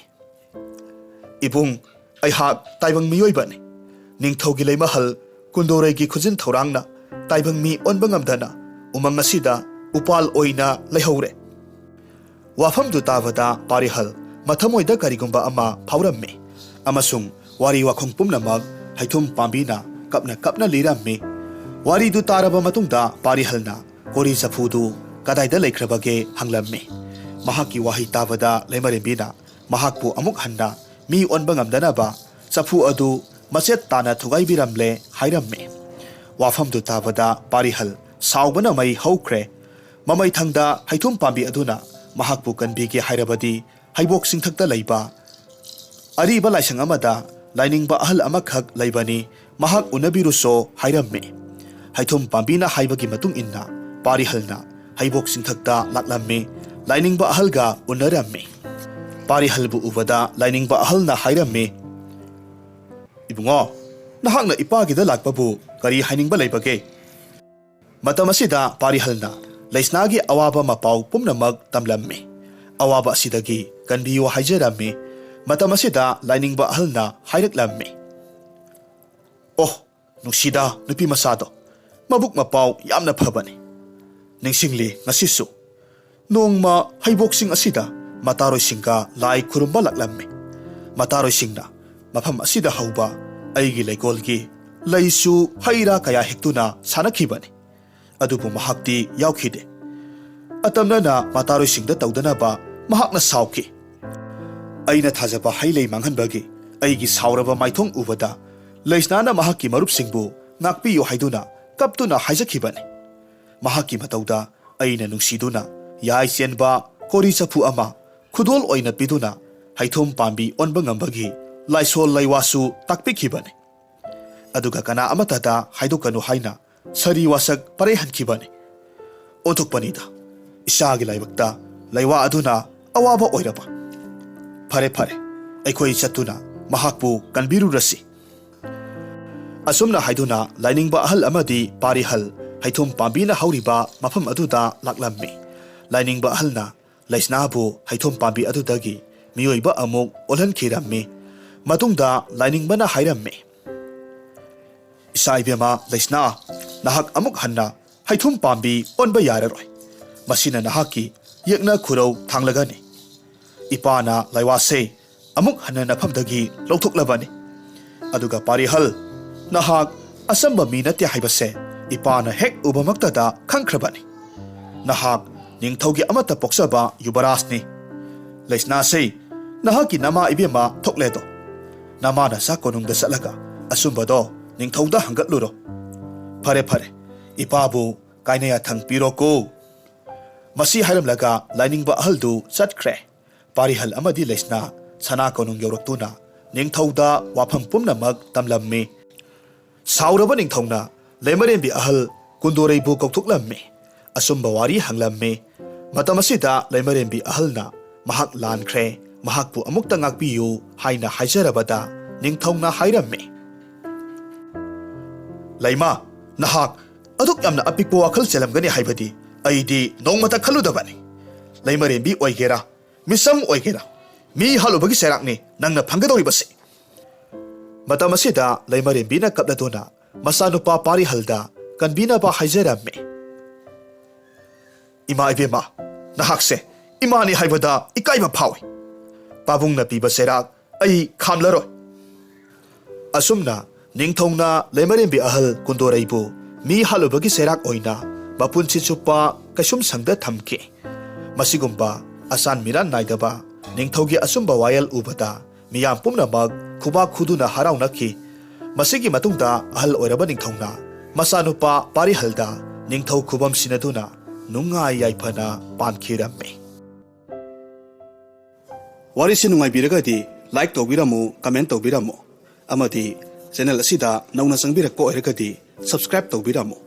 "ꯏꯕꯨꯡ, ꯑꯩꯍꯥꯛ ꯇꯥꯏꯕꯪ ꯃꯤꯑꯣꯏꯕꯅꯤ꯫ ꯅꯤꯡꯊꯧꯒꯤ ꯂꯩꯃꯍꯜ ꯀꯨꯟꯗꯣꯔꯩꯒꯤ ꯈꯨꯖꯤꯟ ꯊꯧꯔꯥꯡꯅ ꯇꯥꯏꯕꯪ ꯃꯤ ꯑꯣꯟꯕ ꯉꯝꯗꯅ ꯎꯃꯪ ꯑꯁꯤꯗ ꯎꯄꯥꯜ ꯑꯣꯏꯅ ꯂꯩꯍꯧꯔꯦ꯫" ꯋꯥꯐꯝꯗꯨ ꯇꯥꯕꯗ ꯄꯥꯔꯤꯍꯜ ꯃꯊꯃꯣꯏꯗ ꯀꯔꯤꯒꯨꯝꯕ ꯑꯃ ꯐꯥꯎꯔꯝꯃꯤ ꯑꯃꯁꯨꯡ ꯋꯥꯔꯤ ꯋꯥꯈꯨꯝ ꯄꯨꯝꯅꯃꯛ ꯍꯩꯊꯨꯝ ꯄꯥꯝꯕꯤꯅ ꯀꯞꯅ ꯀꯞꯅ ꯂꯤꯔꯝꯃꯤ꯫ ꯋꯥꯔꯤꯗꯨ ꯇꯥꯔꯕ ꯃꯇꯨꯡꯗ ꯄꯥꯔꯤꯍꯜꯅ ꯀꯣꯔꯤ ꯆꯐꯨꯗꯨ ꯀꯗꯥꯏꯗ ꯂꯩꯈ꯭ꯔꯕꯒꯦ ꯍꯪꯂꯝꯃꯤ꯫ ꯃꯍꯥꯛꯀꯤ ꯋꯥꯍꯩ ꯇꯥꯕꯗ ꯂꯩꯃꯔꯦꯝꯕꯤꯅ ꯃꯍꯥꯛꯄꯨ ꯑꯃꯨꯛ ꯍꯟꯅ ꯃꯤ ꯑꯣꯟꯕ ꯉꯝꯗꯅꯕ ꯆꯐꯨ ꯑꯗꯨ ꯃꯆꯦꯠ ꯇꯥꯅ ꯊꯨꯒꯥꯏꯕꯤꯔꯝꯂꯦ ꯍꯥꯏꯔꯝꯃꯤ꯫ ꯋꯥꯐꯝꯗꯨ ꯇꯥꯕꯗ ꯄꯥꯔꯤꯍꯜ ꯁꯥꯎꯕꯅ ꯃꯩ ꯍꯧꯈ꯭ꯔꯦ꯫ ꯃꯃꯩꯊꯪꯗ ꯍꯩꯊꯨꯝ ꯄꯥꯝꯕꯤ ꯑꯗꯨꯅ ꯃꯍꯥꯛꯄꯨ ꯀꯟꯕꯤꯒꯦ ꯍꯥꯏꯔꯕꯗꯤ ꯍꯩꯕꯣꯛ ꯆꯤꯡꯊꯛꯇ ꯂꯩꯕ ꯑꯔꯤꯕ ꯂꯥꯏꯁꯪ ꯑꯃꯗ ꯂꯥꯏꯅꯤꯡꯕ ꯑꯍꯜ ꯑꯃꯈꯛ ꯂꯩꯕꯅꯤ, ꯃꯍꯥꯛ ꯎꯅꯕꯤꯔꯨꯁꯣ ꯍꯥꯏꯔꯝꯃꯤ꯫ ꯍꯩꯊꯨꯝ ꯄꯥꯝꯕꯤꯅ ꯍꯥꯏꯕꯒꯤ ꯃꯇꯨꯡ ꯏꯟꯅ ꯄꯥꯔꯤꯍꯜꯅ ꯍꯩꯕꯣꯛ ꯆꯤꯡꯊꯛꯇ ꯂꯥꯛꯂꯝꯃꯤ꯫ ꯂꯥꯏꯅꯤꯡꯕ ꯑꯍꯜꯒ ꯎꯅꯔꯝꯃꯤ꯫ ꯄꯥꯔꯤꯍꯜꯕꯨ ꯎꯕꯗ ꯂꯥꯏꯅꯤꯡꯕ ꯑꯍꯜꯅ ꯍꯥꯏꯔꯝꯃꯤ, "ꯏꯕꯨꯡꯉꯣ, ꯅꯍꯥꯛꯅ ꯏꯄꯥꯒꯤꯗ ꯂꯥꯛꯄꯕꯨ ꯀꯔꯤ ꯍꯥꯏꯅꯤꯡꯕ ꯂꯩꯕꯒꯦ?" ꯃꯇꯝ ꯑꯁꯤꯗ ꯄꯥꯔꯤꯍꯜꯅ ꯂꯩꯁꯅꯥꯒꯤ ꯑꯋꯥꯕ ꯃꯄꯥꯎ ꯄꯨꯝꯅꯃꯛ ꯇꯝꯂꯝꯃꯤ꯫ ꯑꯋꯥꯕ ꯑꯁꯤꯗꯒꯤ ꯀꯟꯕꯤꯌꯨ ꯍꯥꯏꯖꯔꯝꯃꯤ꯫ ꯃꯇꯝ ꯑꯁꯤꯗ ꯂꯥꯏꯅꯤꯡꯕ ꯑꯍꯜꯅ ꯍꯥꯏꯔꯛꯂꯝꯃꯤ, "ꯑꯣ, ꯅꯨꯡꯁꯤꯗ ꯅꯨꯄꯤ ꯃꯆꯥꯗꯣ, ꯃꯕꯨꯛ ꯃꯄꯥꯎ ꯌꯥꯝꯅ ꯐꯕꯅꯤ꯫ ꯅꯤꯡꯁꯤꯡꯂꯤ ꯉꯁꯤꯁꯨ꯫ ꯅꯣꯡꯃ ꯍꯩꯕꯣꯛꯁꯤꯡ ꯑꯁꯤꯗ ꯃꯇꯥꯔꯣꯏꯁꯤꯡꯒ ꯂꯥꯏ ꯈꯨꯔꯨꯝꯕ ꯂꯥꯛꯂꯝꯃꯤ꯫ ꯃꯇꯥꯔꯣꯏꯁꯤꯡꯅ ꯃꯐꯝ ꯑꯁꯤꯗ ꯍꯧꯕ ꯑꯩꯒꯤ ꯂꯩꯀꯣꯜꯒꯤ ꯂꯩꯁꯨ ꯍꯩ ꯔꯥ ꯀꯌꯥ ꯍꯦꯛꯇꯨꯅ ꯁꯥꯟꯅꯈꯤꯕꯅꯤ꯫ ꯑꯗꯨꯕꯨ ꯃꯍꯥꯛꯇꯤ ꯌꯥꯎꯈꯤꯗꯦ꯫ ꯑꯇꯝꯅꯅ ꯃꯇꯥꯔꯣꯏꯁꯤꯡꯗ ꯇꯧꯗꯅꯕ ꯃꯍꯥꯛꯅ ꯁꯥꯎꯈꯤ꯫ ꯑꯩꯅ ꯊꯥꯖꯕ ꯍꯩ ꯂꯩ ꯃꯥꯡꯍꯟꯕꯒꯤ ꯑꯩꯒꯤ ꯁꯥꯎꯔꯕ ꯃꯥꯏꯊꯣꯡ ꯎꯕꯗ ꯂꯩꯁꯅꯥꯅ ꯃꯍꯥꯛꯀꯤ ꯃꯔꯨꯞꯁꯤꯡꯕꯨ ꯉꯥꯛꯄꯤꯌꯨ ꯍꯥꯏꯗꯨꯅ ꯀꯞꯇꯨꯅ ꯍꯥꯏꯖꯈꯤꯕꯅꯤ꯫ ꯃꯍꯥꯛꯀꯤ ꯃꯇꯧꯗ ꯑꯩꯅ ꯅꯨꯡꯁꯤꯗꯨꯅ ꯌꯥꯏ ꯆꯦꯟꯕ ꯀꯣꯔꯤ ꯆꯐꯨ ꯑꯃ ꯈꯨꯗꯣꯜ ꯑꯣꯏꯅ ꯄꯤꯗꯨꯅ ꯍꯩꯊꯨꯝ ꯄꯥꯝꯕꯤ ꯑꯣꯟꯕ ꯉꯝꯕꯒꯤ ꯂꯥꯏꯁꯣꯜ ꯂꯩꯋꯥꯁꯨ ꯇꯥꯛꯄꯤꯈꯤꯕꯅꯤ꯫ ꯑꯗꯨꯒ ꯀꯅꯥ ꯑꯃꯠꯇꯗ ꯍꯥꯏꯗꯣꯛꯀꯅꯨ ꯍꯥꯏꯅ ꯁꯥꯔꯤ ꯋꯥꯁꯛ ꯄꯔꯩꯍꯟꯈꯤꯕꯅꯤ꯫ ꯑꯣꯟꯊꯣꯛꯄꯅꯤꯗ, ꯏꯁꯥꯒꯤ ꯂꯥꯏꯕꯛꯇ ꯂꯩꯋꯥ ꯑꯗꯨꯅ ꯑꯋꯥꯕ ꯑꯣꯏꯔꯕ꯫ ꯐꯔꯦ ꯐꯔꯦ, ꯑꯩꯈꯣꯏ ꯆꯠꯇꯨꯅ ꯃꯍꯥꯛꯄꯨ ꯀꯟꯕꯤꯔꯨꯔꯁꯤ꯫ ꯑꯁꯨꯝꯅ ꯍꯥꯏꯗꯨꯅ ꯂꯥꯏꯅꯤꯡꯕ ꯑꯍꯜ ꯑꯃꯗꯤ ꯄꯥꯔꯤꯍꯜ ꯍꯩꯊꯨꯝ ꯄꯥꯝꯕꯤꯅ ꯍꯧꯔꯤꯕ ꯃꯐꯝ ꯑꯗꯨꯗ ꯂꯥꯛꯂꯝꯃꯤ꯫ ꯂꯥꯏꯅꯤꯡꯕ ꯑꯍꯜꯅ ꯂꯩꯁꯅꯥꯕꯨ ꯍꯩꯊꯨꯝ ꯄꯥꯝꯕꯤ ꯑꯗꯨꯗꯒꯤ ꯃꯤꯑꯣꯏꯕ ꯑꯃꯨꯛ ꯑꯣꯜꯍꯟꯈꯤꯔꯝꯃꯤ꯫ ꯃꯇꯨꯡꯗ ꯂꯥꯏꯅꯤꯡꯕꯅ ꯍꯥꯏꯔꯝꯃꯤ, "ꯏꯆꯥ ꯏꯕꯦꯝꯃ ꯂꯩꯁꯅꯥ, ꯅꯍꯥꯛ ꯑꯃꯨꯛ ꯍꯟꯅ ꯍꯩꯊꯨꯝ ꯄꯥꯝꯕꯤ ꯑꯣꯟꯕ ꯌꯥꯔꯔꯣꯏ꯫ ꯃꯁꯤꯅ ꯅꯍꯥꯛꯀꯤ ꯌꯦꯛꯅ ꯈꯨꯔꯧ ꯊꯥꯡꯂꯒꯅꯤ꯫ ꯏꯄꯥꯅ ꯂꯥꯏꯋꯥꯁꯦ ꯑꯃꯨꯛ ꯍꯟꯅ ꯅꯐꯝꯗꯒꯤ ꯂꯧꯊꯣꯛꯂꯕꯅꯤ꯫ ꯑꯗꯨꯒ ꯄꯥꯔꯤꯍꯜ, ꯅꯍꯥꯛ ꯑꯆꯝꯕ ꯃꯤ ꯅꯠꯇꯦ ꯍꯥꯏꯕꯁꯦ ꯏꯄꯥꯅ ꯍꯦꯛ ꯎꯕꯃꯛꯇꯗ ꯈꯪꯈ꯭ꯔꯕꯅꯤ꯫ ꯅꯍꯥꯛ ꯅꯤꯡꯊꯧꯒꯤ ꯑꯃꯠꯇ ꯄꯣꯛꯆꯕ ꯌꯨꯕꯔꯥꯖꯅꯤ꯫ ꯂꯩꯁꯅꯥꯁꯦ, ꯅꯍꯥꯛꯀꯤ ꯅꯃꯥ ꯏꯕꯦꯝꯃ ꯊꯣꯛꯂꯦꯗꯣ꯫ ꯅꯃꯥ ꯅꯆꯥ ꯀꯣꯅꯨꯡꯗ ꯆꯠꯂꯒ ꯑꯆꯨꯝꯕꯗꯣ ꯅꯤꯡꯊꯧꯗ ꯍꯪꯒꯠꯂꯨꯔꯣ꯫ ꯐꯔꯦ ꯐꯔꯦ, ꯏꯄꯥꯕꯨ ꯀꯥꯏꯅ ꯌꯥꯊꯪ ꯄꯤꯔꯣꯀꯣ꯫" ꯃꯁꯤ ꯍꯥꯏꯔꯝꯂꯒ ꯂꯥꯏꯅꯤꯡꯕ ꯑꯍꯜꯗꯨ ꯆꯠꯈ꯭ꯔꯦ꯫ ꯄꯥꯔꯤꯍꯜ ꯑꯃꯗꯤ ꯂꯩꯁꯅꯥ ꯁꯅꯥ ꯀꯣꯅꯨꯡ ꯌꯧꯔꯛꯇꯨꯅ ꯅꯤꯡꯊꯧꯗ ꯋꯥꯐꯝ ꯄꯨꯝꯅꯃꯛ ꯇꯝꯂꯝꯃꯤ꯫ ꯁꯥꯎꯔꯕ ꯅꯤꯡꯊꯧꯅ ꯂꯩꯃꯔꯦꯝꯕꯤ ꯑꯍꯜ ꯀꯨꯟꯗꯣꯔꯩꯕꯨ ꯀꯧꯊꯣꯛꯂꯝꯃꯤ꯫ ꯑꯆꯨꯝꯕ ꯋꯥꯔꯤ ꯍꯪꯂꯝꯃꯤ꯫ ꯃꯇꯝ ꯑꯁꯤꯗ ꯂꯩꯃꯔꯦꯝꯕꯤ ꯑꯍꯜꯅ ꯃꯍꯥꯛ ꯂꯥꯟꯈ꯭ꯔꯦ, ꯃꯍꯥꯛꯄꯨ ꯑꯃꯨꯛꯇ ꯉꯥꯛꯄꯤꯌꯨ ꯍꯥꯏꯅ ꯍꯥꯏꯖꯔꯕꯗ ꯅꯤꯡꯊꯧꯅ ꯍꯥꯏꯔꯝꯃꯤ, "ꯂꯩꯃ, ꯅꯍꯥꯛ ꯑꯗꯨꯛ ꯌꯥꯝꯅ ꯑꯄꯤꯛꯄ ꯋꯥꯈꯜ ꯆꯦꯜꯂꯝꯒꯅꯤ ꯍꯥꯏꯕꯗꯤ ꯑꯩꯗꯤ ꯅꯣꯡꯃꯇ ꯈꯜꯂꯨꯗꯕꯅꯤ꯫ ꯂꯩꯃꯔꯦꯝꯕꯤ ꯑꯣꯏꯒꯦꯔꯥ, ꯃꯤꯁꯝ ꯑꯣꯏꯒꯦꯔꯥ, ꯃꯤ ꯍꯥꯠꯂꯨꯕꯒꯤ ꯆꯩꯔꯥꯛꯅꯤ ꯅꯪꯅ ꯐꯪꯒꯗꯧꯔꯤꯕꯁꯤ꯫" ꯃꯇꯝ ꯑꯁꯤꯗ ꯂꯩꯃꯔꯦꯝꯕꯤꯅ ꯀꯞꯂꯗꯨꯅ ꯃꯆꯥꯅꯨꯄꯥ ꯄꯥꯔꯤꯍꯜꯗ ꯀꯟꯕꯤꯅꯕ ꯍꯥꯏꯖꯔꯝꯃꯤ꯫ "ꯏꯃꯥ ꯏꯕꯦꯝꯃ, ꯅꯍꯥꯛꯁꯦ ꯏꯃꯥꯅꯤ ꯍꯥꯏꯕꯗ ꯏꯀꯥꯏꯕ ꯐꯥꯎꯏ꯫ ꯄꯥꯕꯨꯡꯅ ꯄꯤꯕ ꯆꯩꯔꯥꯛ ꯑꯩ ꯈꯥꯝꯂꯔꯣꯏ꯫" ꯑꯁꯨꯝꯅ ꯅꯤꯡꯊꯧꯅ ꯂꯩꯃꯔꯦꯝꯕꯤ ꯑꯍꯜ ꯀꯨꯟꯗꯣꯔꯩꯕꯨ ꯃꯤ ꯍꯥꯠꯂꯨꯕꯒꯤ ꯆꯩꯔꯥꯛ ꯑꯣꯏꯅ ꯃꯄꯨꯟꯁꯤ ꯆꯨꯞꯄ ꯀꯩꯁꯨꯝ ꯁꯪꯗ ꯊꯝꯈꯤ꯫ ꯃꯁꯤꯒꯨꯝꯕ ꯑꯆꯥꯟ ꯃꯤꯔꯥꯟ ꯅꯥꯏꯗꯕ ꯅꯤꯡꯊꯧꯒꯤ ꯑꯆꯨꯝꯕ ꯋꯥꯌꯦꯜ ꯎꯕꯗ ꯃꯤꯌꯥꯝ ꯄꯨꯝꯅꯃꯛ ꯈꯨꯕꯥꯛ ꯈꯨꯗꯨꯅ ꯍꯔꯥꯎꯅꯈꯤ꯫ ꯃꯁꯤꯒꯤ ꯃꯇꯨꯡꯗ ꯑꯍꯜ ꯑꯣꯏꯔꯕ ꯅꯤꯡꯊꯧꯅ ꯃꯆꯥꯅꯨꯄꯥ ꯄꯥꯔꯤꯍꯜꯗ ꯅꯤꯡꯊꯧ ꯈꯨꯕꯝ ꯁꯤꯟꯅꯗꯨꯅ ꯅꯨꯡꯉꯥꯏ ꯌꯥꯏꯐꯅ ꯄꯥꯟꯈꯤꯔꯝꯃꯤ꯫ ꯋꯥꯔꯤꯁꯤ ꯅꯨꯡꯉꯥꯏꯕꯤꯔꯒꯗꯤ like ꯇꯧꯕꯤꯔꯝꯃꯨ, comment ꯇꯧꯕꯤꯔꯝꯃꯨ, ꯑꯃꯗꯤ ꯆꯦꯅꯦꯜ ꯑꯁꯤꯗ ꯅꯧꯅ ꯆꯪꯕꯤꯔꯛꯄ ꯑꯣꯏꯔꯒꯗꯤ ꯁꯕꯁꯀ꯭ꯔꯥꯏꯕ ꯇꯧꯕꯤꯔꯝꯃꯨ꯫